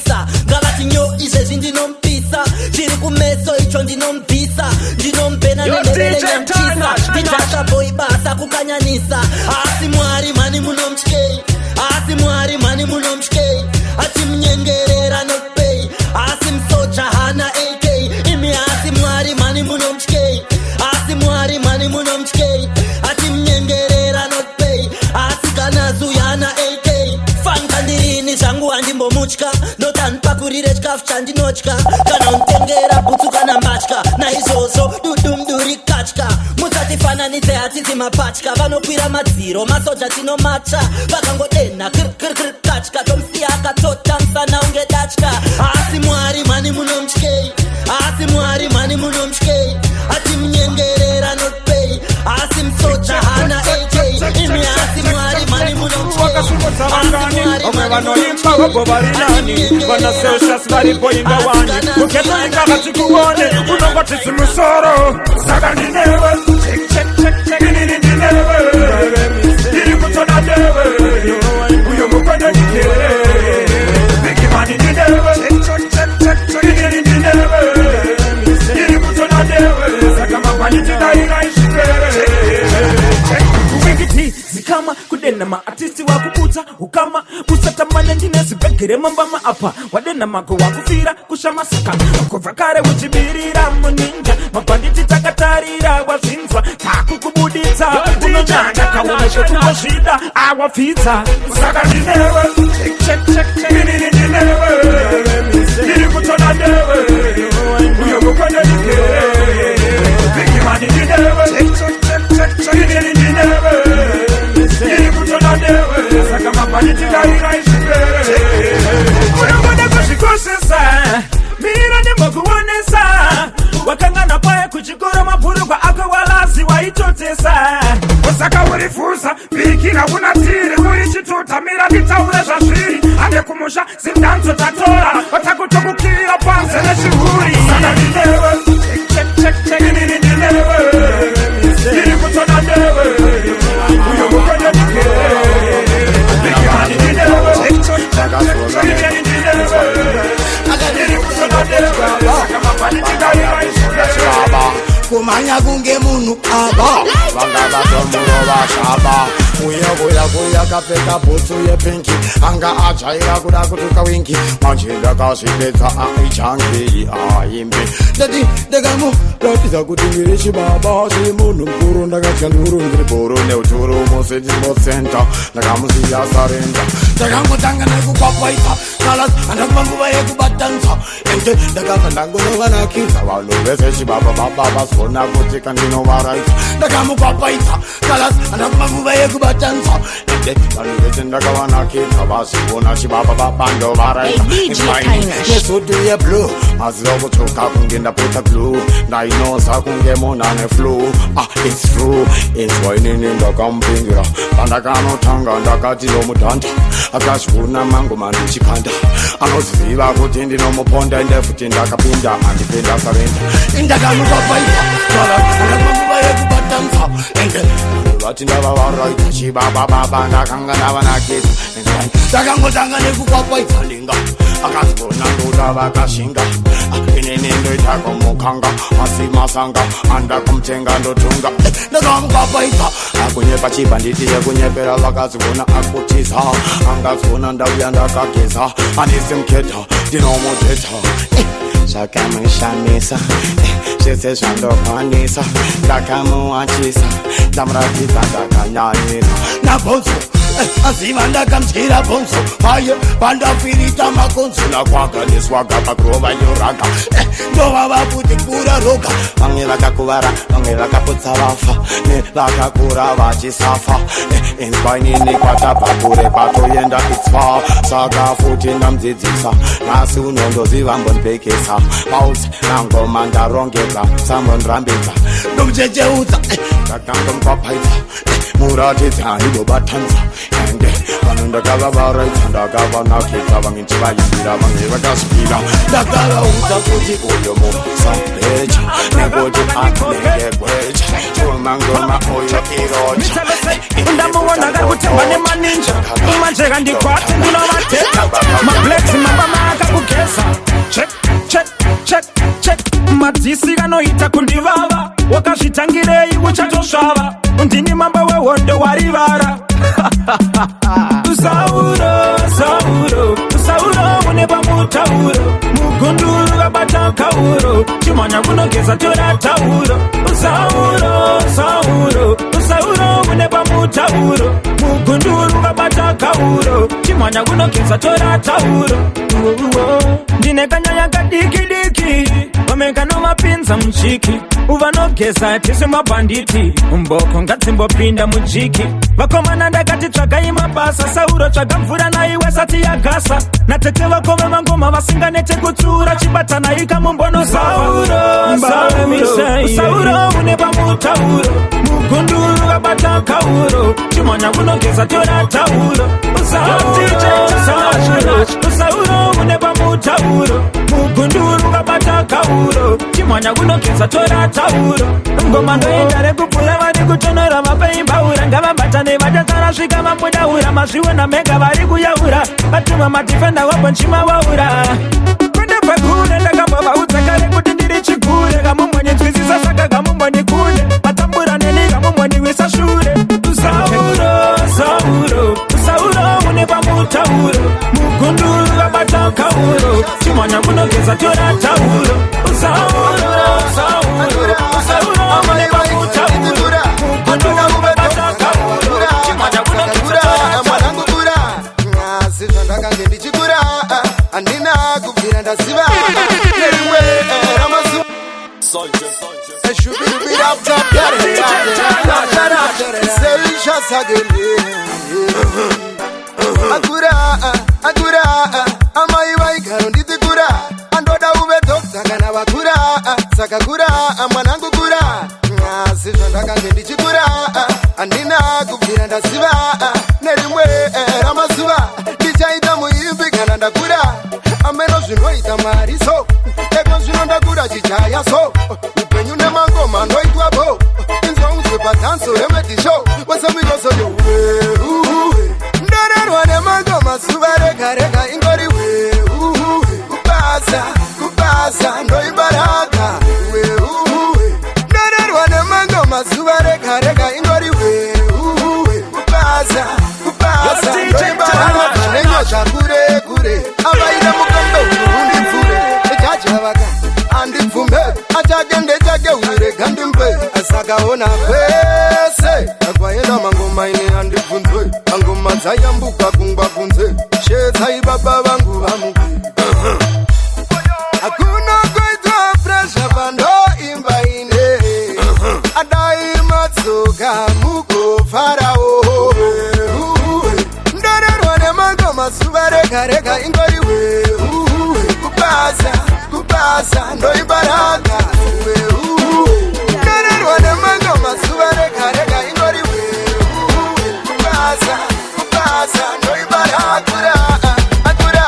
ndinomupisa. Ngavati nyo izvezvi ndinomupisa. Chiri kumeso icho ndinomubvisa. Ndinombena Yo, nendebele DJ nyamchisa. Tyler, Ndidhaka boy basa kukanyanisa. Asi Mwari mhani munomutyei. Asi Mwari mhani munomutyei. Achimunyengerera nokupei. Asi musoja hana AK. Imi asi Mwari mhani munomutyei. Asi Mwari mhani munomutyei. Achimunyengerera nokupei. Asi kana zuyana AK. Fankandirini zvangu handimbomutya. Ndotandipakurire chikafu chandinotya. Kana unitengera bhutsu kana mbatya. Naizvozvo dudumduri katya. Musatifananidze hatisi mapatya. Vanokwira madziro masoja tinomacha. Vakangodenha kirikirikiri katya. Tomusiya akatota musana unge datya. Asi Mwari mhani munomutyei. Asi Mwari mhani munomutyei. Achimunyengerera nokupei. Asi musoja hana AK. Imi asi Mwari mhani munomutyei. Wakasimudza vangani, vamwe vanoimba vobvo vari nani, vana Celsius varipo inga wani, mugeto inga hatikuone, unongoti zimusoro. Saka ndinewe, inini ndinewe, ndiri kutoda newe, uyo mukwende ndikere, Big man ndinewe, inini ndinewe, ndiri kutoda newe, saka mangwani tidaira izvipere. Kuwikiti zikama kudena maartisti wakubutsa ukama usatamane ndine zibhegere mambama apa wadena mako wakufira kushama saka kubva kare uchibirira muninja mabhanditi takatarira wazvinzwa takukubuditsa unonyanya kaona chekungozvida awapfidza. Saka ndinewe, inini ndinewe, ndiri kutoda newe, uyo mukwende ndikere, Big man ndinewe, inini ndinewe, ndiri kutoda newe, saka mangwani tidaira izvipere. Unongoda kuzvikoshesa, mira ndimbokuonesa. Wakangana paye kuchikoro mabhurugwa ako walazi waitotesa. Saka urifusa bikira unatiri uri chituta, mira nditaure zvazviri. Ande kumusha zimdanzo tatora vatakutokukira panze nechihuri. Saka ndinewe, inini ndinewe, ndiri kutoda newe, uyo mukwende ndikere, Big man ndinewe, inini ndinewe, ndiri kutoda newe, saka mangwani tidaira izvipere. Kumhanya kunge munhu aba vanga vatomurova shaba uye kuya kuya kapfeka bhutsu yepinki anga ajaira kuda kutuka Winky. Manje ndakazvipedza aichangi aimbi. Ndati ndakamuratidza kuti ndiri chibaba chemunhu mukuru. Ndakatya nduru ndiri bhuru neuturu mucity sports center. Ndakamusiya surrender. Ndakangotanga nekukwapaisa kalas handakuva nguva yekubatanza ende ndakabva ndangonovanakidza vanhu vese chibaba baba vazoona kuti kandinovaraidza. Ndakamukwapaisa kalas handakuva nguva yekubatanza ende vanhu vese ndakavanakidza vaziona chibaba baba ndovaraidza. Hey, DJ Tyler. Nesutu yeblue maziva kutsvuka kunge ndaputsa glue. Ndainoza kunge munhu ane flu. Ah, it's true, inzwa inini ndakamupingira pandakanotanga ndakati ndomudhanda akazviona mangoma ndichikanda anoziva kuti ndinomuponda ende futi ndakapinda andipinda surrender. Indakamukapaisa nguva yekubatanza ende vati ndavavaraita chibaba baba ndakanga ndavanakidza. Ndakangotanga nekukwapaisa linga akazibona ndoda vakashinga. Inini ndoita kumukanga asi masanga andakumtenga ndotunga. Ndakamukwapaisa akunyepa chibhanditi yekunyepera vakazibona akutiza angazibona ndauya ndakageza andisi muketa ndinomuteta. Zvakamushamisa zvese zvandokwanisa. Ndakamuwachisa ndamuratidza ndakanyanyisa nabhonzo aziva ndakamudyira bhonzo paye pandafirita makonzo nakwaga neswaga pakurova nyoraga ndovava kuti kura roga. Vamwe vakakuvara vamwe vakaputsa vafa nevakakura vachisafa. Inzwa inini kwatabva kure kwatoenda itsva saka futi ndamudzidzisa nhasi unondoziva mbonipekesa pausi nangoma ndarongedza sambondirambidza ndomuchecheudza ndakandomukwapaidza. Muratidza idobatanza ende vanhu ndakavavaraidza, ndakavanakidza, vamwe ndichivaimbira, vamwe vakasvira. Ndakavaudza kuti uyo musabecha nekuti anenge gwecha, chumangoma uyo irocha. Ndamuona kari kutamba nemaninja, manje kandikwati ndinovateka mablacks mamba maakakugeza. Check, check, check, check. Madzisi kanoita kundivava, wakazvitangirei? Uchatosvava. Ndini mambo wehondo, warivara. Sauro, Sauro, Sauro, une pamutauro, mugunduru vabata kauro, chimwanya kunogeza, tora tauro. Sauro, Sauro, Sauro, une pamutauro, mugunduru vabata kauro, chimwanya kunogeza, tora tauro. Ndine kanyaya kadiki diki, vamekanomapinza muchiki, uvanogeza tisi mabhanditi, mboko ngadzimbopinda mujiki. Vakomana ndakati tsvagai mabasa. Sauro, tsvaga mvura naiwe sati yagasa, natete vako vemangoma vasinganete kutsura, chibatanai kamumbono. Sauro, Sauro, Sauro, une pamutauro, mugunduru vabata kauro, chimwanya kunogeza, tora tauro. Sauro, Sauro, Sauro, une pamutauro, mugunduru vabata kauro, chimwanya kunogeza, tora tauro. Ngoma ndoenda rekupfura, vari kutonora vapeimbaura, ngavabatane vachasara svika vamudaura, mazviona mega vari kuyaura, vatuma madhifenda wabonchima waura. Kwende pagure, ndakambavaudza kare kuti ndiri chigure, kamumbonitswisisa saka kamumbonikunde, vatambura neni, kamumboniwisa shure. Sauro, Sauro, Sauro, une pamutauro, mugunduru vabata kauro, chimwanya kunogeza, tora tauro. Sauro, Sauro, Sauro, une pamutauro, mugunduru vabata kauro, chimwanya kunogeza, tora tauro. Mwanangu kura, asi zvandakange ndichikura handina kubvira ndaziva nerimwe ramazuva. Akura, akura, amai vaigaro nditi kura, andoda uve doctor kana vakura, saka kura mwanangu kura. Asi zvandakange ndichikura handina kubvira ndaziva nerimwe ramazuva ndichaita muimbi kana ndakura. Ameno zvinoita Mwari, so eko zvino ndakura chichaya, so upenyu nemangoma ndoitwa bo inzwaunzwe padhanso remedisho wasemikosoyo. Ndorerwa nemangoma zuva rega rega, ingori weuwe, kubasa kubasa ndoibaraka weuwe. Ndorerwa nemangoma zuva rega rega, ingori weuwe, kubasa kubasa ndoibaraka. Nenyosha kure kure avaida mukombe undipfure, jajavaka andibvume achake ndechake urega ndimbe, asakaona kwese akwaenda mangoma ine andibvunzwe, mangoma dzayambuka kungwa kunze, shedzai baba vangu vamuke. Hakuna kuitwa pressure pandoimba ine, adai matsoka mugofarawo. Ndorerwa nemangoma zuva rega rega, ingori weuwe, kubasa kubasa ndoibaraka weuwe. Ndorerwa nemangoma zuva rega rega, ingori weuwe, kubasa kubasa ndoibarakura akura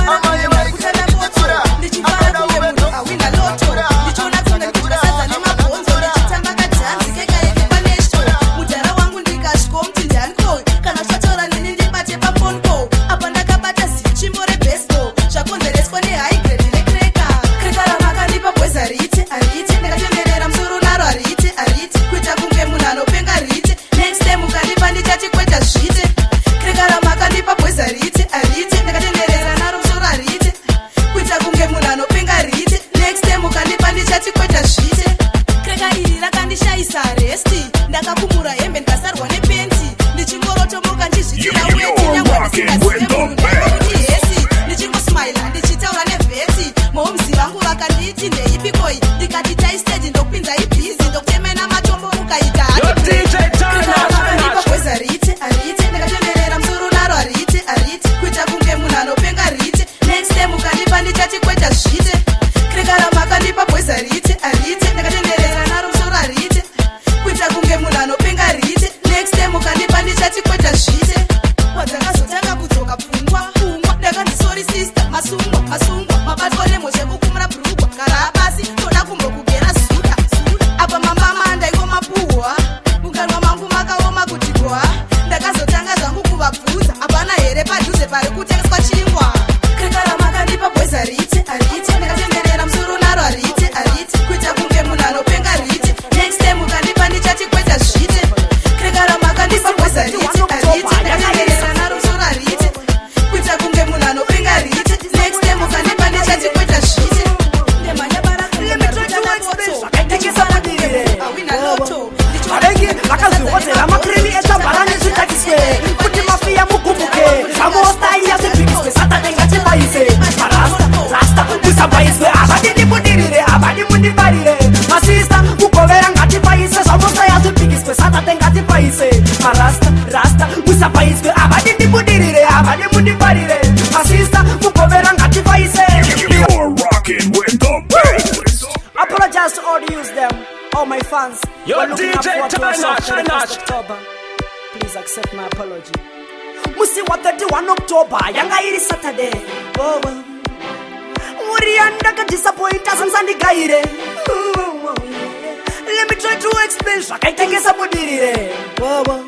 amai vaikura. Ndichifara kunge munhu awina lotto, ndichiona kunge kudya sadza nemabhonzo, ndichitamba kadhanzi kekaeke panesto. Mudhara wangu ndikasvikomuti ndianiko kana uchatora neni ndibate pafone call. Apa ndakabata zitsvimbo rebaseball, zvakonzereswa nehigh grade recracker. Cracker ramakandipa bweza riite hariite, ndakatenderera musoro naro, hariite hariite, kuita kunge munhu anopenga riite. Next time ukandipa ndichati kweta zviite. Cracker ramakandipa bweza riite hariite, ndakatenderera naro musoro, hariite, kuita kunge munhu anopenga riite. Next time ukandipa ndichati kweta zviite. Cracker iri rakandishayisa rest, ndakakumura hembe ndikasarwa nepenti, ndichingorotomoka ndichizvitira weti, nyangwe ndisingazive munhu ndaikuti hesi, ndichingosmaila ndichitaura nevhesi. Momuzi vangu vakanditi ndeipikoi, ndikati taistage ndokupinza ibhizi, ndokutemena matombo mukaita. Vakandipa bweza riite hariite, ndakatenderera musoro naro, hariite hariite, kuita kunge munhu anopenga riite. Next time ukandipa ndichati kweta zviite. Cracker ramakandipa bweza riite hariite, ndakatenderera naro musoro, hariite, kuita kunge munhu anopenga riite. Next time Excuse them, all my fans. Yo, We're looking DJ up forward to a Tyler, show 31st Tyler. October. Please accept my apology. Musi wa 31 October, yanga iri Saturday. Oh, oh. Uriya ndakadisappointa samusandigaire. Let me try to explain zvakaitekesa budirire. Oh, oh.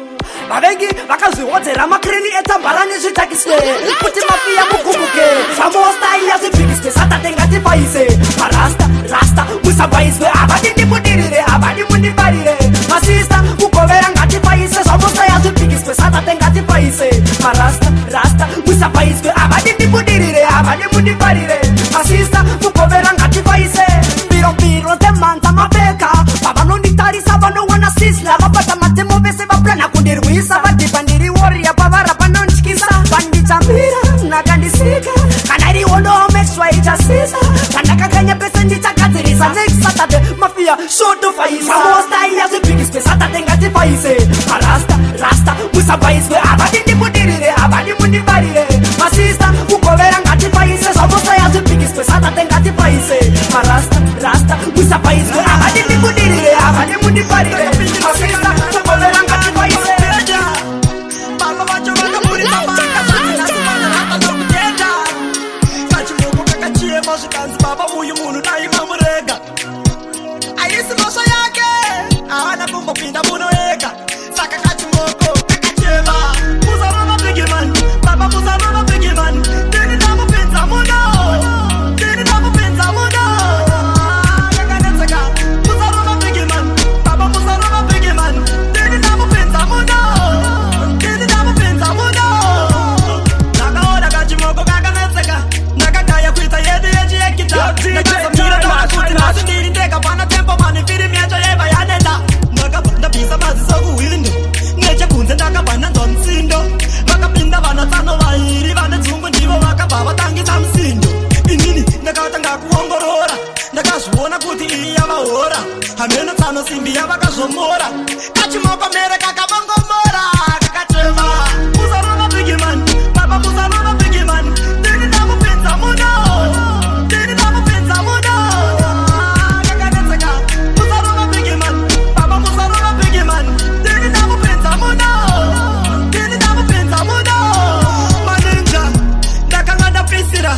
Vavengi vakazvihodzera makirini etambara nezvitakiswe kuti mafiya mugumbuke zvamostaiya zvibvikiswe satate ngatifaise marasta rasta musabaiswe havadi ndibudirire havadi mundifarire masista kugovera ngatifaise zvamostaiya zvibvikiswe satate ngatifaise marasta rasta musabaiswe havadi ndibudirire havadi mundifarire masista kugovera ngatifaise mbiro dzemhanza mapeka pavanonditarisa vanowana sisla vabata matemo vese vaplana kundirwisa vadhibha ndiri woriya pavara panondyisa vanditambira nakandisika kana iriwono make sure ichasisa pandakakanya pese ndichagadzirisa next Saturday mafia shotofaisa mostaiya zvibvikiswe Saturday ngatifaise marasta rasta musabaiswe havadi ndibudirire havadi mundifarire masista kugovera ngatifaise zvamostaiya zvibvikiswe Saturday ngatifaise marasta rasta musabaiswe havadi ndibudirire havadi mundifarire masista kugovera ngatifaise. Baba vacho vakaburitsa vakaanokutenda kachimoko kakachiyema zvikanzi baba uyu munhu dai mamurega aisi mhosva yake haana kumbopinda muno ega saka kachimoko kakachema musarova bigman baba musarova bigman ndini ndamupinza muno ndini ndamupinza muno kakanetseka musarova bigman baba musarova bigman ndini ndamupinza muno ndini ndamupinza muno ndakaona kachimoko kakanetseka ndakagaya kuita yedu yechiyekita ndakazomira ndona kuti nhasi ndiri ndega pana tempo mani firimu yacho yaiva yaneta ndakabva ndabvisa maziso kuhwindo nechekunze ndakabva ndanzwa musindo vakapinda vana tsano vairi vane dzungu ndivo vakabva vatangisa musindo inini ndakatanga kuongorora ndakazviona kuti iyi yavahora hameno tsano simbi yavakazvomora kachimoko mere kakavongomora kakachema musarova bigman baba musarova bigman ndini ndamupinza muno ndini ndamupinza muno kakanetseka musarova bigman baba musarova bigman ndini ndamupinza muno ndini ndamupinza muno maninja ndakanga ndapisira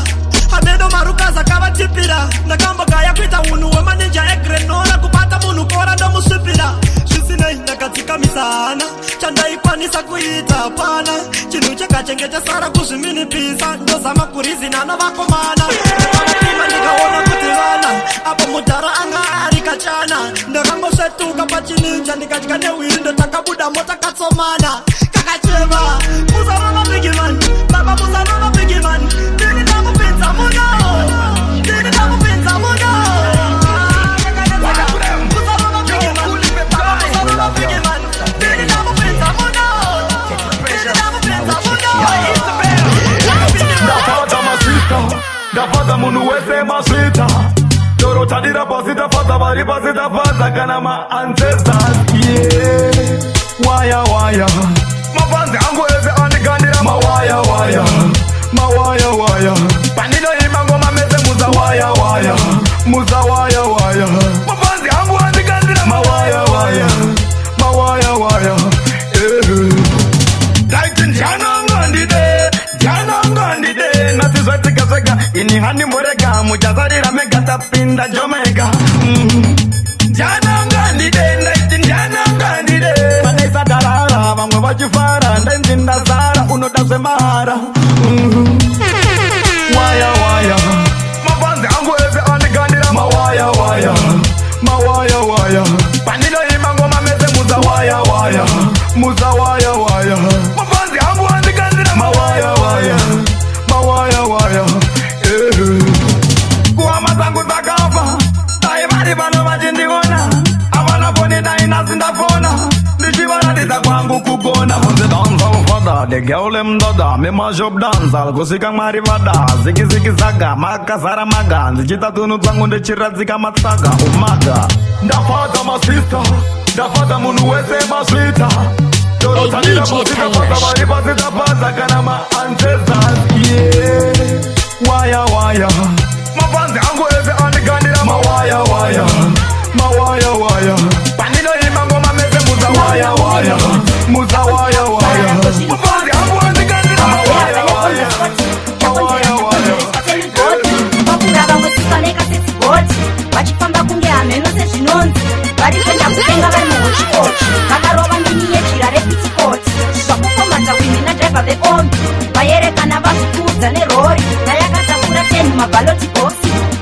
hameno marukaza kavatipira ndakambogaya kuita unhu hwemaninja egrenora kubata munhu kora ndomusvipira zvisinei ndakadzikamisa hana chandaikwanisa kuita hapana chinhu chakachengetesara kuzviminipisa ndozama kurizinana vakomana ndakavapima ndikaona kuti vana apo mudhara anga ari kachana ndakangosvetuka pachininja ndikatya nehwindo takabuda motakatsomana kakachema musarova bigman baba musarova bigman ndini ndamupinza muno ndini ndamupinza muno musarova bigman baba musarova bigman ndini ndamupinza muno ndini ndamupinza muno. Ndafadza masista, ndafadza munhu wese masvita torotadira pasi tafadza vari pasi tafadza kana maancestors yeah. Waya waya mafanzi angu ese andigandira mawaya waya mawaya waya pandinoimba ngoma mese muza waya waya muza waya waya mafanzi angu andigandira mawaya waya mawaya waya eh. Ndaiti ndianangandide ndianangandide nhasi zvatsika zvega ini handimborega muchazarira mega tapinda jomega. Ndianangandide ndaiti ndianangandide pandaisadarara vamwe vachifara ndainzi ndazara unoda zvemahara. Waya waya mafanzi angu ese andigandira mawaya waya mawaya waya pandinoimba ngoma mese muza waya waya muza waya waya mafanzi angu andigandira mawaya waya mawaya waya eh. Kuhama dzangu dzakafa dai vari vano vachindiona havana foni dai nhasi ndafona ndichivaratidza kwangu kugona kunze danza ufada the girl them dada me mash up dancehall kusvika Mwari vada ziki ziki zaga makazara maga ndichiita tunhu twangu ndichiradzika matsaga umaga ndafadza masista ndafadza munhu wese masvita torotadira Hey, DJ pasi tafadza vari pasi tafadza kana maancestors yeah. Waya waya mafanzi angu ese andigandira mawaya waya mawaya.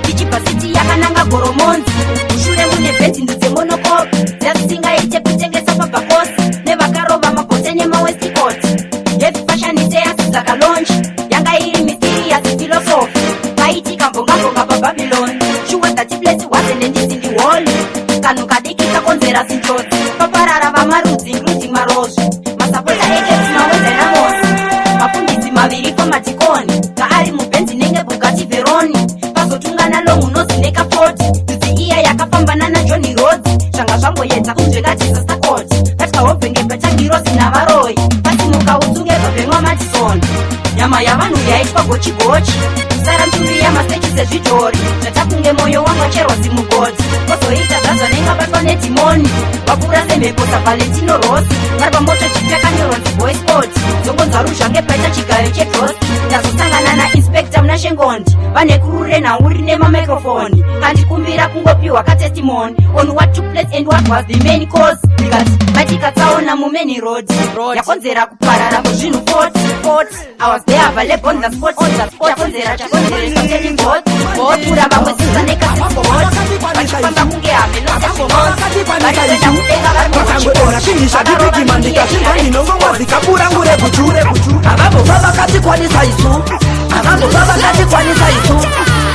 Tichibva city yakananga Goromonzi. Mushure mune bhendi ndidzemonokopi dzadzisingaite kutengesa pabhakosi nevakarova mabhote nemawestikoti. Heavy fashion iteyasi dzakalonji yanga iri mysterious philosophy. Paitika mbongambonga paBabylon. Sure that place wasn't anything wall. Kanhu kadiki kakonzera zinjodzi, paparara vamarudzi including marozvi, masapota eCaps, mawedynamos, mafundisi maviri pamadhikoni kaari mubhenzi nenge Bugatti Veyron. Pazotungana long nose nekafoti ndudzi iya yakafambana naJohn Rhodes. Zvanga zvamboedza kunzvenga disaster court, vatyahovhenge pachagirosi navaroi pasimuka utsunge pabhenwa Madison. Nyama yavanhu yaitwa gochigochi, kusara mutumbi yamasechi sezvidhori. Zvatakunge mwoyo wangu acherwa zimugodzi, kozoita zvadzo nengabatwa nedhimoni. Vakura semhepo saValentino Rossi, vari pamoto chipi yakanyorwa nziboy sport. Dzongonzwa ruzhange paita chigayo chegrosi. Ndazosangana nainspector Munashengondi, vane crew renhauri nemamicrofoni. Kandikumbira kungopiwa katestimony on what took place and what was the main cause. Ndikati matikatsaona mumain road yakonzera kuparara kwezvinhu 40 40. I was there, available on the spot, on the spot. Chakonzera chakonzeresa telibot kura vamwe sesanekasibot vachifamba kunge hamelosvarikuenda kudenga. Vakangodona King Shaddy Big Man, ndikazvinzwa ndinongomwa zikapu rangu reguchu. Avambobva vakatikwanisa isu, avambobva vakatikwanisa isu.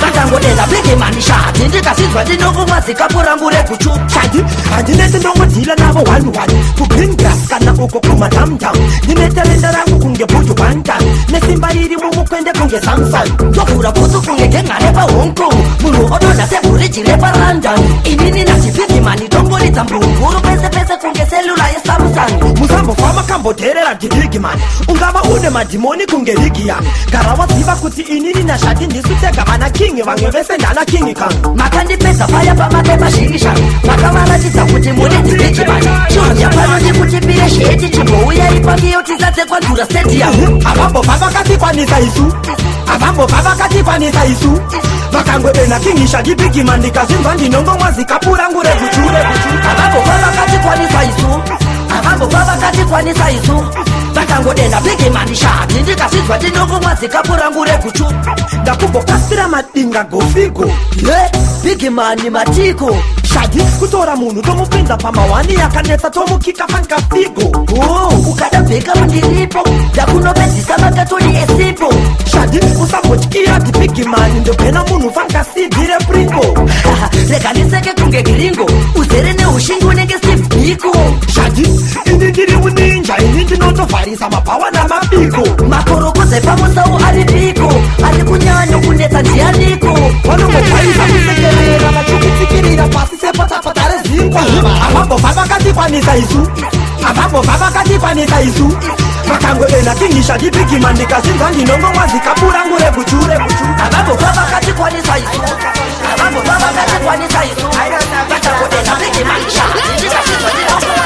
Vakangodena Big Man Shaddy, ndikazvinzwa ndinongomwa zikapu rangu reguchu. Shaddy handineti, ndongodhila navo one one kugreen grass kana uko kumadamdam. Ndine talenda rangu kunge Buju Banton, nesimba riri mumukwende kunge Samson. Ndovhura bhutsu kunge genga repaHong Kong, munhu odonha sebhuriji repaLondon. Inini nachiBig Man tongoridza mbunguru pese pese kunge cellular yeSamsung. Musambofa makambodherera ndiBig Man. Ungava une madhimoni kunge Rigian, gara waziva kuti inini naShaddy ndisu tega vana king, vamwe vese ndana King Kong. Makandipedza paya pamakaimazhirisha, makavaratidza kuti muri ndiBig Man. Chiuya pano ndikutipire sheti, chimbouyai pakiyo tisadze kwandura stadium. Avambobva vakatikwanisa isu, avambobva vakatikwanisa isu. Vakangodena King Shaddy Big Man, ndikazvinzwa ndinongomwa zikapu rangu reguchu. Avambobva vakatikwanisa isu, avambobva vakatikwanisa isu. Vakangodena Big Man Shaddy, ndikazvinzwa ndinongomwa zikapu rangu reguchu. Ndakumbokasira madinga gofigo. Ye Big Man matiko. Shaddy kutora munhu tomupinza pamahwani, yakanetsa tomukika fankafigo. O ukada bhekamu ndiripo, ndakunopedzisa makatoni esipo. Shaddy usambotyira ndiBig Man, ndobhena munhu fankasidhi repringo. Rega ndiseke kunge gringo, uzere neushingi unenge Steve Biko. Shaddy ini ndiri muninja, ini ndinotovharisa mabhawa namabiko. Makorokoza epamusau ari piko, ari kunyanya kunetsa ndianiko? Vanongobvaisa kusekerera vachikutsikirira pasi sepatapata rezingwa. Avambobva vakatikwanisa isu, avambobva vakatikwanisa isu. Vakangodena King Shaddy Big Man, ndikazvinzwa ndinongomwa zikapu rangu reguchu. Avambobva vakatikwanisa isu, avambobva vakatikwanisa isu. Vakangodena Big Man Shaddy, ndikazvinzwa ndinongomwa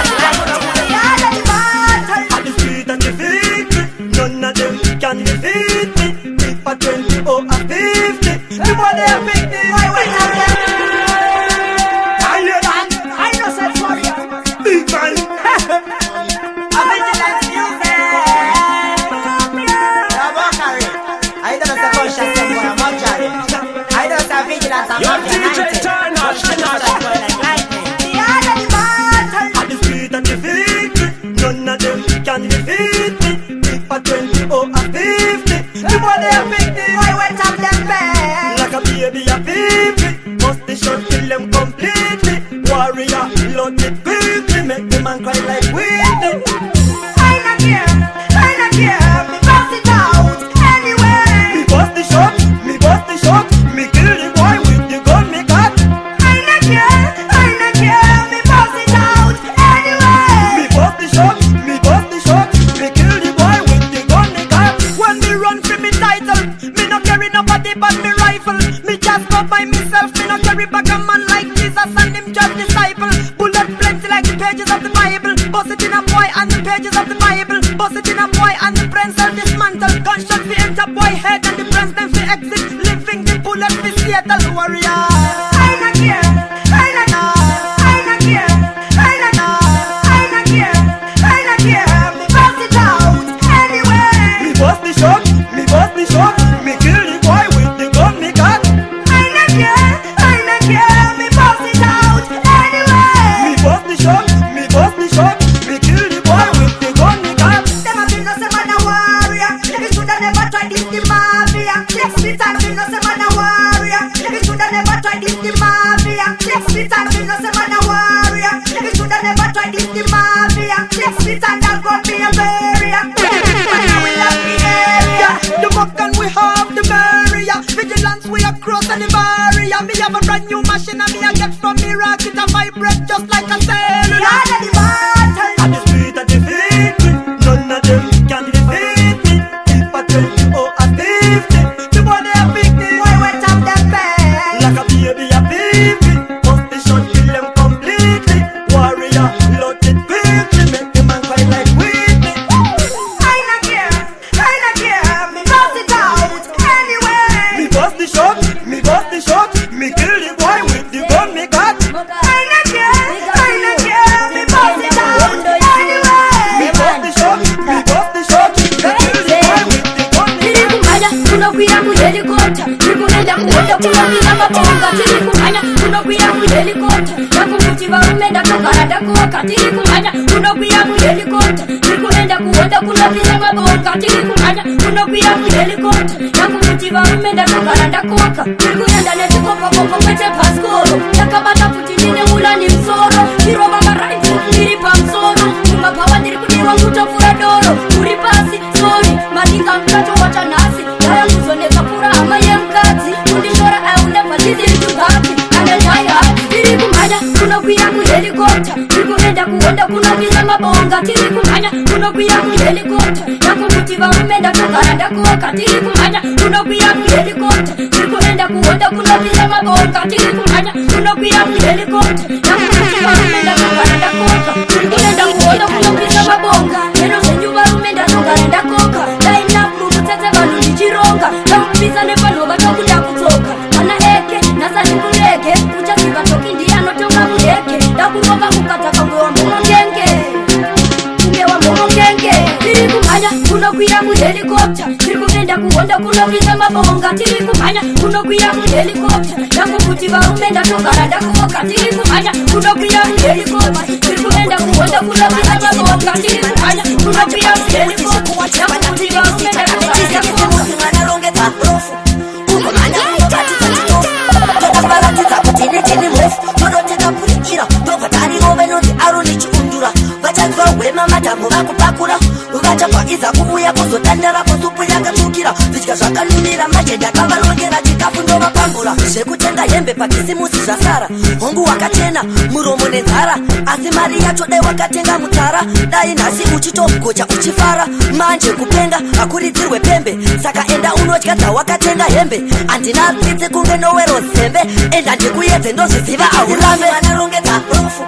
At the street and the victory, none of them can defeat me. If a 20 or a 50, the boy they pick me. I went up there. I hear that. I know said warrior. Big man. A vigilance music. I don't know conscious mortuary. I don't know vigilance. Yo, DJ Turner, At the street and the victory, none of them can defeat me. If a 20 or a 50, the boy they pick me. I went up them bed. Like a baby a 50, bust the shot kill them completely. Warrior, load it quickly, make the man cry like Whitney. I not care, I not care. Me bust it out anyway. Me bust the shot, me bust the shot, me kill the boy with the gun me got. I not care, I not care. Me bust it out anyway. Me bust the shot, me bust the shot, me kill the boy with the gun me got. When me run for me title, me no carry nobody but me rifle. Me just go by myself, me no carry back a man like Jesus and him just disciple. Bullet plenty like the pages of the Bible. Bust it in a boy and the pages of the Bible. Bust it in a boy and the brain cell dismantle. Gunshot fi enter boy head and the brains them fi exit. Living the bullet fi Seattle warrior. I not care, I not, I not care, I not, I not care, I not care. Me bust it out anyway. Me bust the shot, me bust the shot, me kill the boy with the gun me got. I not care, 6 feet and me no say man a warrior. You shoulda never tried this the mafia. 6 feet and I go be a barrier. Man we love the area. The muck and we have the barrier. Vigilance we across any barrier. Me have a brand new machine and me a get from Iraq. It a vibrate just like a cellular. We are the battle. At the street at the victory, none of them can defeat me. If I tell you oh I'm 50, the boy they a picnic. Why wait up the bed? Like a baby a baby, bust the shot kill them completely. Warrior, load it quickly, make the man cry like Whitney. I not care, I not care. Me bust it out anyway. Me bust the shot, me bust the shot, me kill the boy with the gun me got. I not care, I not care. Me bust it out anyway. Me bust the shot, me bust the shot, me kill the boy with the gun me Tiri kumhanya kunokwira kuhelikopta, tiri kuenda kuhondo kunopisa mabonga. Tiri kumhanya kunokwira kuhelikopta, ndakunguti varume ndatogara ndakoka. Tiri kumhanya kunokwira kuhelikopta, tiri kuenda kuhondo kunopisa mabonga. Tiri kumhanya kunokwira kuhelikopta, ndakunguti varume ndatogara ndakoka. Tiri kuenda nechikopokopo kwete bhasikoro, ndakabata pfuti ndine ulani musoro, ndirova maraiti ndiri pamusoro, mumabhawa ndiri kudirwa kutopfura doro, uri pasi sori madinga muchato wacha nhasi ndaya kuzonetsa pfura hama yemukadzi kundishora I will never listen to that and I die hard. Tiri kumhanya kunokwira kuhelikopta, tiri kuenda kuhondo kunopisa mabonga. Tiri kumhanya kunokwira kuhelikopta, ndakunguti varume ndatogara ndakoka. Tiri kumhanya kunokwira kuhelikopta, tiri kuenda kuhondo kunopisa mabonga. Tiri kumhanya kunokwira kuhelikopta, ndakunguti varume ndatogara ndakoka. Tiri kuenda kuhondo kunopisa mabonga, heno zvenyu varume ndatogara ndakoka. Line up mumutsetse vanhu ndichironga, ndamupisa nepanhova tokuda kudzoka. Mana eke nhasi ndikurege, uchaziva toki ndiye anotonga muhege. Ndakurova ukadzaka kunge wambomongenge, kunge wambomongenge. Tiri kumhanya kunokwira kuhelikopta, tiri kuenda kuhondo kunopisa mabonga. Tiri kumhanya kunokwira kuhelikopta, ndakunguti varume ndatogara ndakoka. Tiri kumhanya kunokwira kuhelikopta, tiri kuenda kuhondo kunopisa mabonga. Tiri kumhanya kunokwira kuhelikopta, ndakunguti varume ndatogara ndakoka. Mwana rofu ukomhanya unobatidza chitofu takabaratidza kuti netini mhofu todoteka purikira tobva tarirove nonzi aroni chiundura vachanzwa hwema madhamu vakupakura vachabvaiza kuuya kuzotandara kusupu yakatsvukira zvidya zvakanunira manje ndakavarongera chikafu ndovapambura zvekutenga hembe pakisimusi zvasara hongu wakachena muromo nenzara asi mari yacho dai wakatenga mutsara dai nhasi uchitogocha uchifara manje kupenga hakuridzirwe pembe saka enda unodya dzawakatenga hembe handina tsitsi kunge nowero zembe enda ndikuyedze ndozviziva aurambe vanarongedza rofu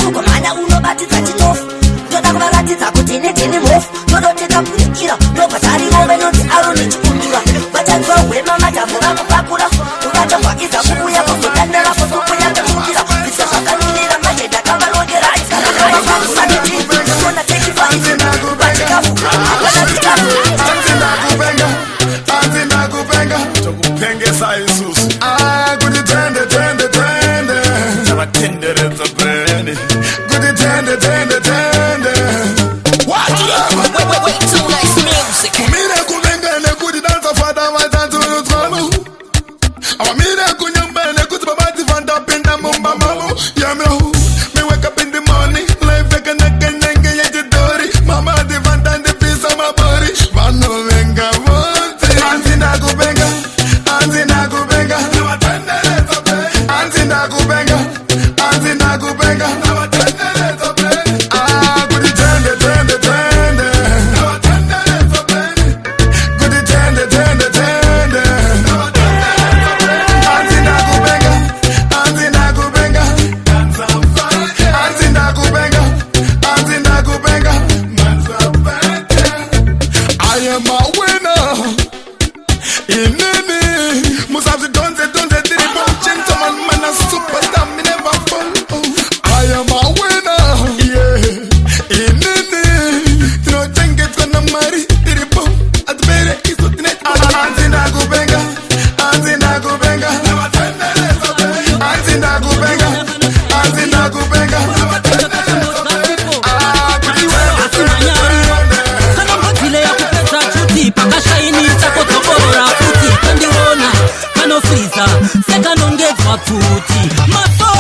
ugomhanya unobatidza chitofu ndoda kuvaratidza kuti netini mhofu todoteka purikira ndobva tarirove nonzi aroni chiundura vachanzwa hwema madhamu vakupakura vachabvaiza kuuya kuzotandara kusupu yakatsvukira zvidya zvakanunira manje ndakavarongera ona tekifaipachikafu hapana chikafu Handina kupenga, tokupengesa isusu. Ah, kuti tende tende tende, tavatenderedza brand. Kuti tende tende tende. Kumire kuvenga nekuti danza fada vatanzurudzwamu. Awamire kunyamba nekuti babati vandapinda mumba mamu. Yamro, me wake up in the morning, life yakanaka nenge yechidori. Mama ndivanda ndipisa mabori. Vanovenga vose. Handina kupenga, handina kupenga. Handina kupenga, handina kupenga. Ah, kuti tende tende tende. Kuti tende tende tende. Handina kupenga, handina kupenga. Handina kupenga, handina kupenga. I am a winner. Inini musazvidhonze dhonze tiripo gentleman man a superstar me never fall. I am a winner. Yeah. Inini tinochengetwa namwari tiripo atipere isu tine handina kupenga, handina kupenga, handina kupenga, handina kupenga. Ah, kuti Kana mbadzile yakupedza chuti pakashaini takodzokorora futi kandiona kanofriza sekanongedzwa pfuti maso.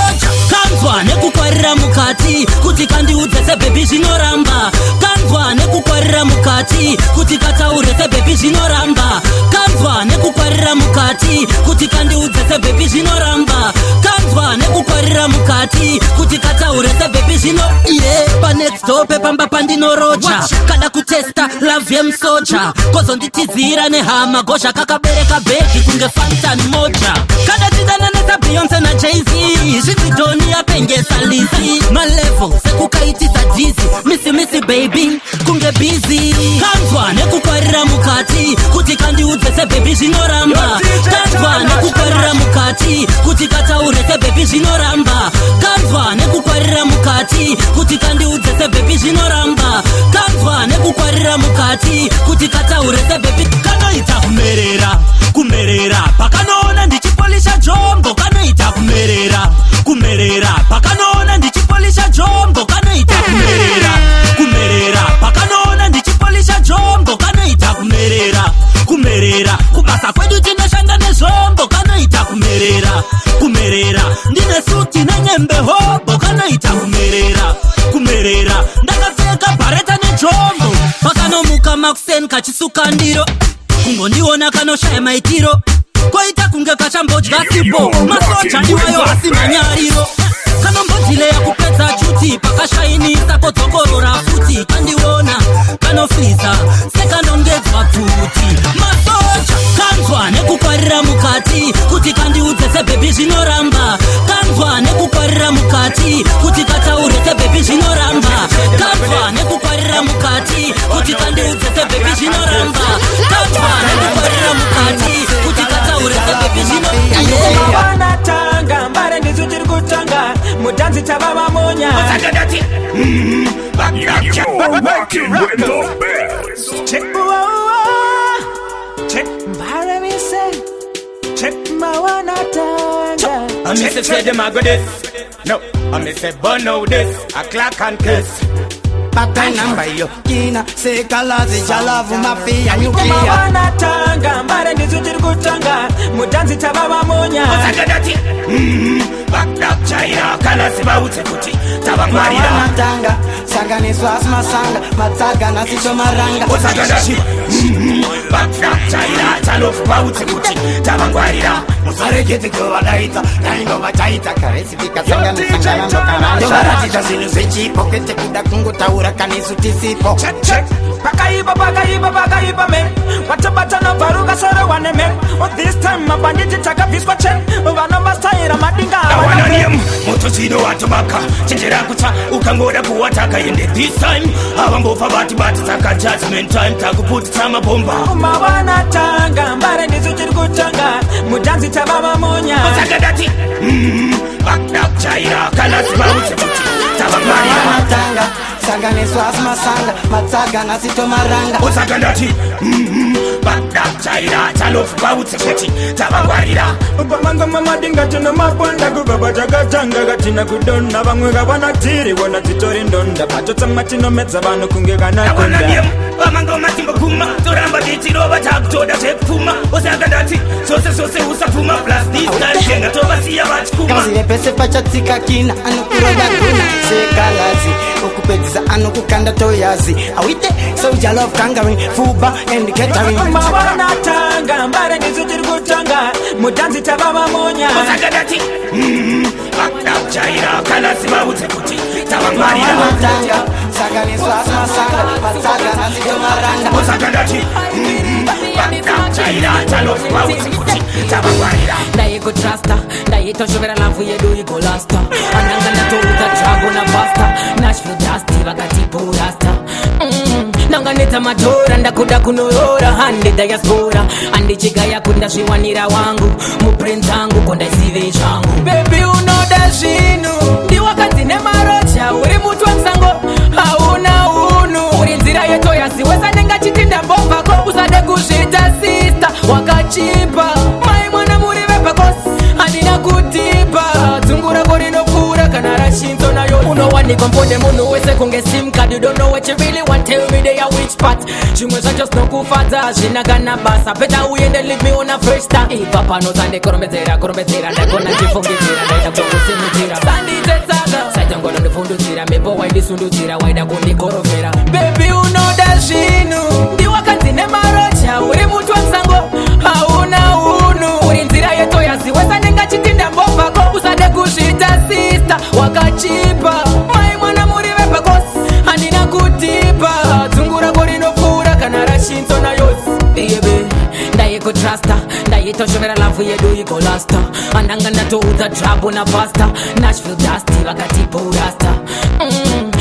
Kuti kandiudze sebhebhi zvinoramba. Kanzwa nekukwarira mukati kuti kataure sebhebhi zvinoramba. Kanzwa nekukwarira mukati kuti kandiudze sebhebhi zvinoramba. Kanzwa nekukwarira mukati kuti kataure sebhebhi zvino. Iye panext door pepamba pandinoroja, kada kutesta love yemusoja, kozonditizira nehama gozha kakabereka bhegi kunge fantan moja. Kada tidananesa Beyonce naJay-Z, zvidzidhoni yapengesa Lizzy, malevel sekukaitisa dizzy, missy missy baby kunge busy. Kanzwa nekukwarira mukati kuti kandiudze sebhebhi zvinoramba. Kanzwa nekukwarira mukati kuti kataure sebhebhi zvinoramba. Kanzwa nekukwarira mukati kuti kandiudze sebhebhi zvinoramba. Kanzwa nekukwarira mukati kuti kataure sebhebhi. Kanoita kumerera kumerera pakanoona ndichipolisha jombo. Kanoita kumerera kumerera pakanoona ndichipolisha jombo. Kanoita kumerera kumerera pakanoona ndichipolisha jombo. Kanoita kumerera kumerera, kubasa kwedu tinoshanda nezvombo. Kanoita kumerera kumerera, ndine suti nenyembe hobo. Kanoita kumerera kumerera, ndakapfeka bhareta nejombo. Pakanomuka makuseni kachisuka ndiro, kungondiona kanoshaya maitiro, koita kunge kachambodya sipo. Masoja iwayo asi manyariro. Kanombodhileya kupedza chuti, pakashainisa kodzokorora futi. Kandiona kanofriza sekanongedzwa pfuti. Masoja. Kanzwa nekukwarira mukati kuti kandiudze sebhebhi zvinoramba. Kanzwa nekukwarira mukati kuti kataure sebhebhi zvinoramba. Kanzwa nekukwarira mukati kuti kandiudze sebhebhi zvinoramba. Kanzwa nekukwarira mukati kuti kataure sebhebhi zvino. Vanatanga mbare, ndisu tiri kutanga mudhanzi, tava vamonya. Working with the best. Mbare mise mawanatanga. I miss say them a go this. No, I miss say burn out this. A clock and kiss. Pakanamba yo kina sekalazi jalavu mafia nuclear. Mawanatanga mbare, ndisu tiri kutanga mudhanzi, tava vamonya. Back China, kana sibautse kuti tavangwarira. Mawanatanga sanganiswa asimasanga matsaga nasichomaranga. Osakandati back China, chalofubautse kuti tavangwarira. Musaregedze kuvadaidza naingovataidza karesipikasanganisanganandovaratidza zvinhu zvechipo, kwete kuda kungotaura kanisu tisipo. Pakaipa, pakaipa, pakaipa me watobatana bvaruka soro wane me. Oh, this time mabhanditi takabviswa chen vanovastaira madinga. Awananium moto watobaka, chenjera kutsa ukangoda kuwataka. Ende this time avambofa vati bati, saka judgment time takuputitsa mabhomba. Mawanatanga mbare, ndisu tiri kutanga mudhanzi, tava vamonya. Osakadati back China, kana sibautse kuti tavangwarira. Mawanatanga sanganiswa asimasanga matsaga nasitomaranga. Osakandati back China, chalofubautse kuti tavangwarira. Pamangoma madinga tinomaponda kubaba, takatanga katina kudonha, vamwe kavana tiri vona dzitori ndonda, patotsamwa tinomedza vanhu kunge kanakonda. Awananium vamangoma timboguma, toramba tichirova, takutoda zvekupfuma. Osakandati zvose zvose usapfuma, plus this time tenga tovasiya vachikuma. Kazive pese pachatsika kina anokuroda guna sekalazi, ukupedzisa anokukanda toyazi awite soldier love conquering fuba and catering. Mawanatanga mbare, ndisu tiri kutanga mudhanzi, tava vamonya. Osakadati back China, kana sibautse kuti tavangwarira. Mawanatanga sanganiswa asimasanga matsaga nasitomaranga. Osakandati back China, chalofubautse kuti tavangwarira. Ndaikutrasta, ndaitoshovera love yedu igolasta. Ananga ndatoudza trago napasta Nashville Dusty vakatipurasta. Nanganetsa madhora, ndakuda kunoyora handi diaspora, andichigaya kundazviwanira wangu mubrain dzangu kondaisive zvangu. Baby, unoda zvinhu, ndiwakanzi nemaroja uri mutwa musango, hauna unhu, uri nzira yetoyasi wesandingachiti ndambobvako. Usade kuzviita sister wakachipa mai mwana muri vepakosi, handina kudhipa dzungu rako rinopfuura kana rashinzo nayo. Unowanikwa mbonde munhu wese kunge sim card. You don't know what you really want, tell me they are which part. Zvimwe zvacho sinokufadza hazvina kana basa, better uende, leave me on a fresh start. Ibva pano, sandikorombedzera korombedzera, ndagona ndifungidzira, ndaita kutokusimudzira. Sanditsetsaga saitangono ndifundudzira mhepo. Kundisundudzira waida kundikorovhera. Baby unoda zvinhu, ndiwakanzi nemarocha. Uri mutwa musango, hauna unhu. Uri nzira yetoyazi wesanenga chitinda mbovhako. Usade kuzviita sister, wakachipa. Mai mwana muri vepakosi, handina kutipa. Dzungu rako rinopfuura kana rachinzo nayosi. Iyebe ndaikutrasta, ndaitoshomera love yedu igolasta. Andanga ndatoudza trouble napasta Nashville Dusty vakati rasta.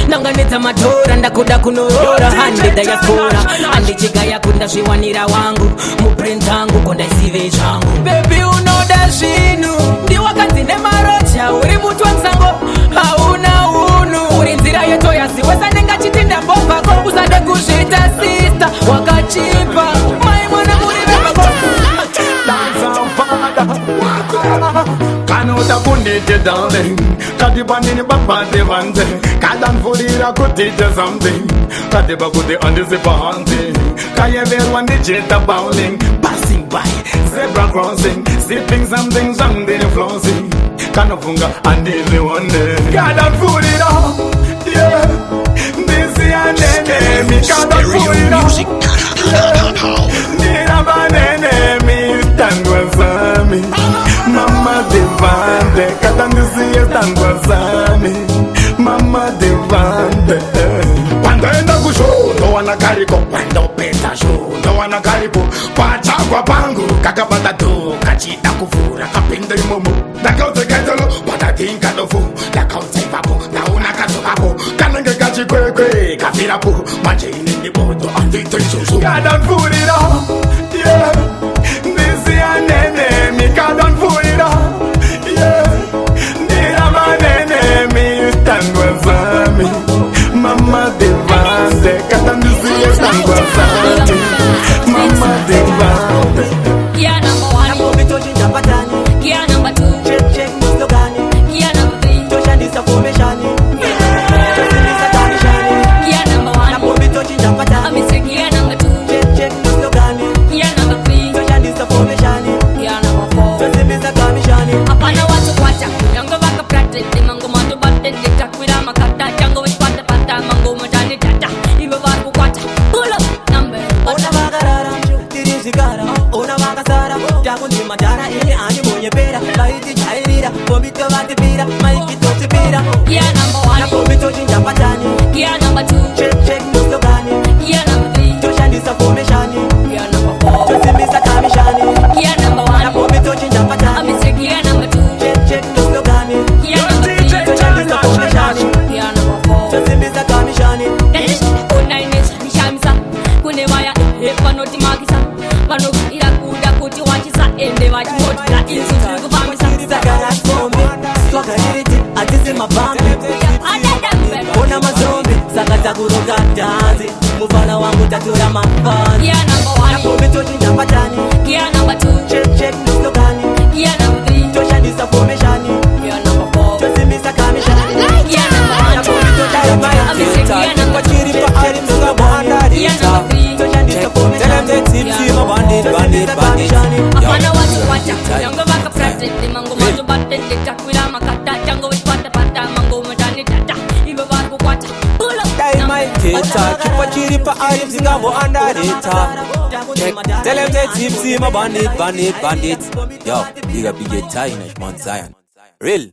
Ndanganetsa madhora, ndakuda kunoroora. Handidhayaspora handichigaya kundazviwanira wangu mubrain dzangu kondaisive zvangu. Baby unoda zvinhu, ndiwakanzi nemarocha. Uri mutwa musango, hauna unhu. Uri nzira yetoyazi wesanenga chitinda mbovhako. Usade kuzviita sister, wakachipa. Mai mwana muri vepakosi. Kanoda kundite darling, kadibanini babate vanze, kadanvurira kutite something, kadiba kuti andisipahanzi, kayeverwa ndichita bowling, passing by zebra crossing, sipping something something flossing, kanofunga andizvione, kadanvurira, yeah, ndisiyanenemi, kadanvurira, yeah, ndirabanenemi, tandwa zami. Mama devante, katandisiye tandwa zami. Mama devante. Wandoenda kushow, ndowana kariko. Wandopeta show, ndowana karipo. Pachagwa pangu, kakabata do, kachida kuvhura, kapinda imomo. Ndakaudza kaitolo, patatinga dofu. Ndakaudza ipapo, ndaona kadzokapo. Kanenge kachikwekwe, kafirapo. Manje ine ndibodo, andite izvozvo. Kadamvurira, yeah. Ndisiyanenemi, kadamvurira, yeah. Ndirabanenemi, tandwa zami. Mama devante, katandisiye tandwa zami. Mama devante. Gear number one, gear number two, Check check no slogan, gear number three, toshandisa formation, tosimbisa kamishani. Gear number one, Napombi tochinja patani, I'm say gear number two, check check no slogan, gear number three, toshandisa formation, gear number four. tosimbisa kamishani. Hapana watu kwacha, yango vakapractice, mangoma tobatende, takwira makata, chango vachipata-pata, mangoma tane tata, ivo vari kukwata. Pull up number. Ona vakarara tiri zvikara, ona vakasara takunzi madhara. Ini animonyepera vaitijairira, pombi tovatipira, maiki totipira. Gear number one, Napombi tochinja patani, gear number two, check check no slogan, gear number three, toshandisa formation, gear number four, tosimbisa kamishani. Gear number one, Napombi tochinja patani, I'm say gear number two, check check no slogan, gear number three, toshandisa formation, gear number four. tosimbisa kamishani. Onainezvanishamisa kune vaya vanotimakisa, vanogira kuda kuti wachisa, ende vachingotira isu tiri kufambisa. Sakaratfombi swagaririti hatisi mabhambi, ona mazombi saka takuroka dhanzi. Mufana wangu tatora mafanzi. Gear number one, Napombi tochinja patani, gear number two, check check no slogan, gear number three, toshandisa formation, gear number four, tosimbisa kamishani. Gear number one, Napombi tochinja patani, I'm say gear number two, Chiri paari msingamboandarita. Gear number three, toshandisa Tell them formation, the tipsy, my bandit, bandit, bandit. Hapana watu kwacha, yango vakapractice, mangoma tobatende, takwira makata, chango vachipata-pata, mangoma tane tata, ivo vari kukwata. Pull up Dai number. my teta, chipa chiri paari msingamboandarita. Check. Tell them the tipsy, my bandit, bandit, bandit. Yo, big up BJ Tiny, Mount Zion. Real.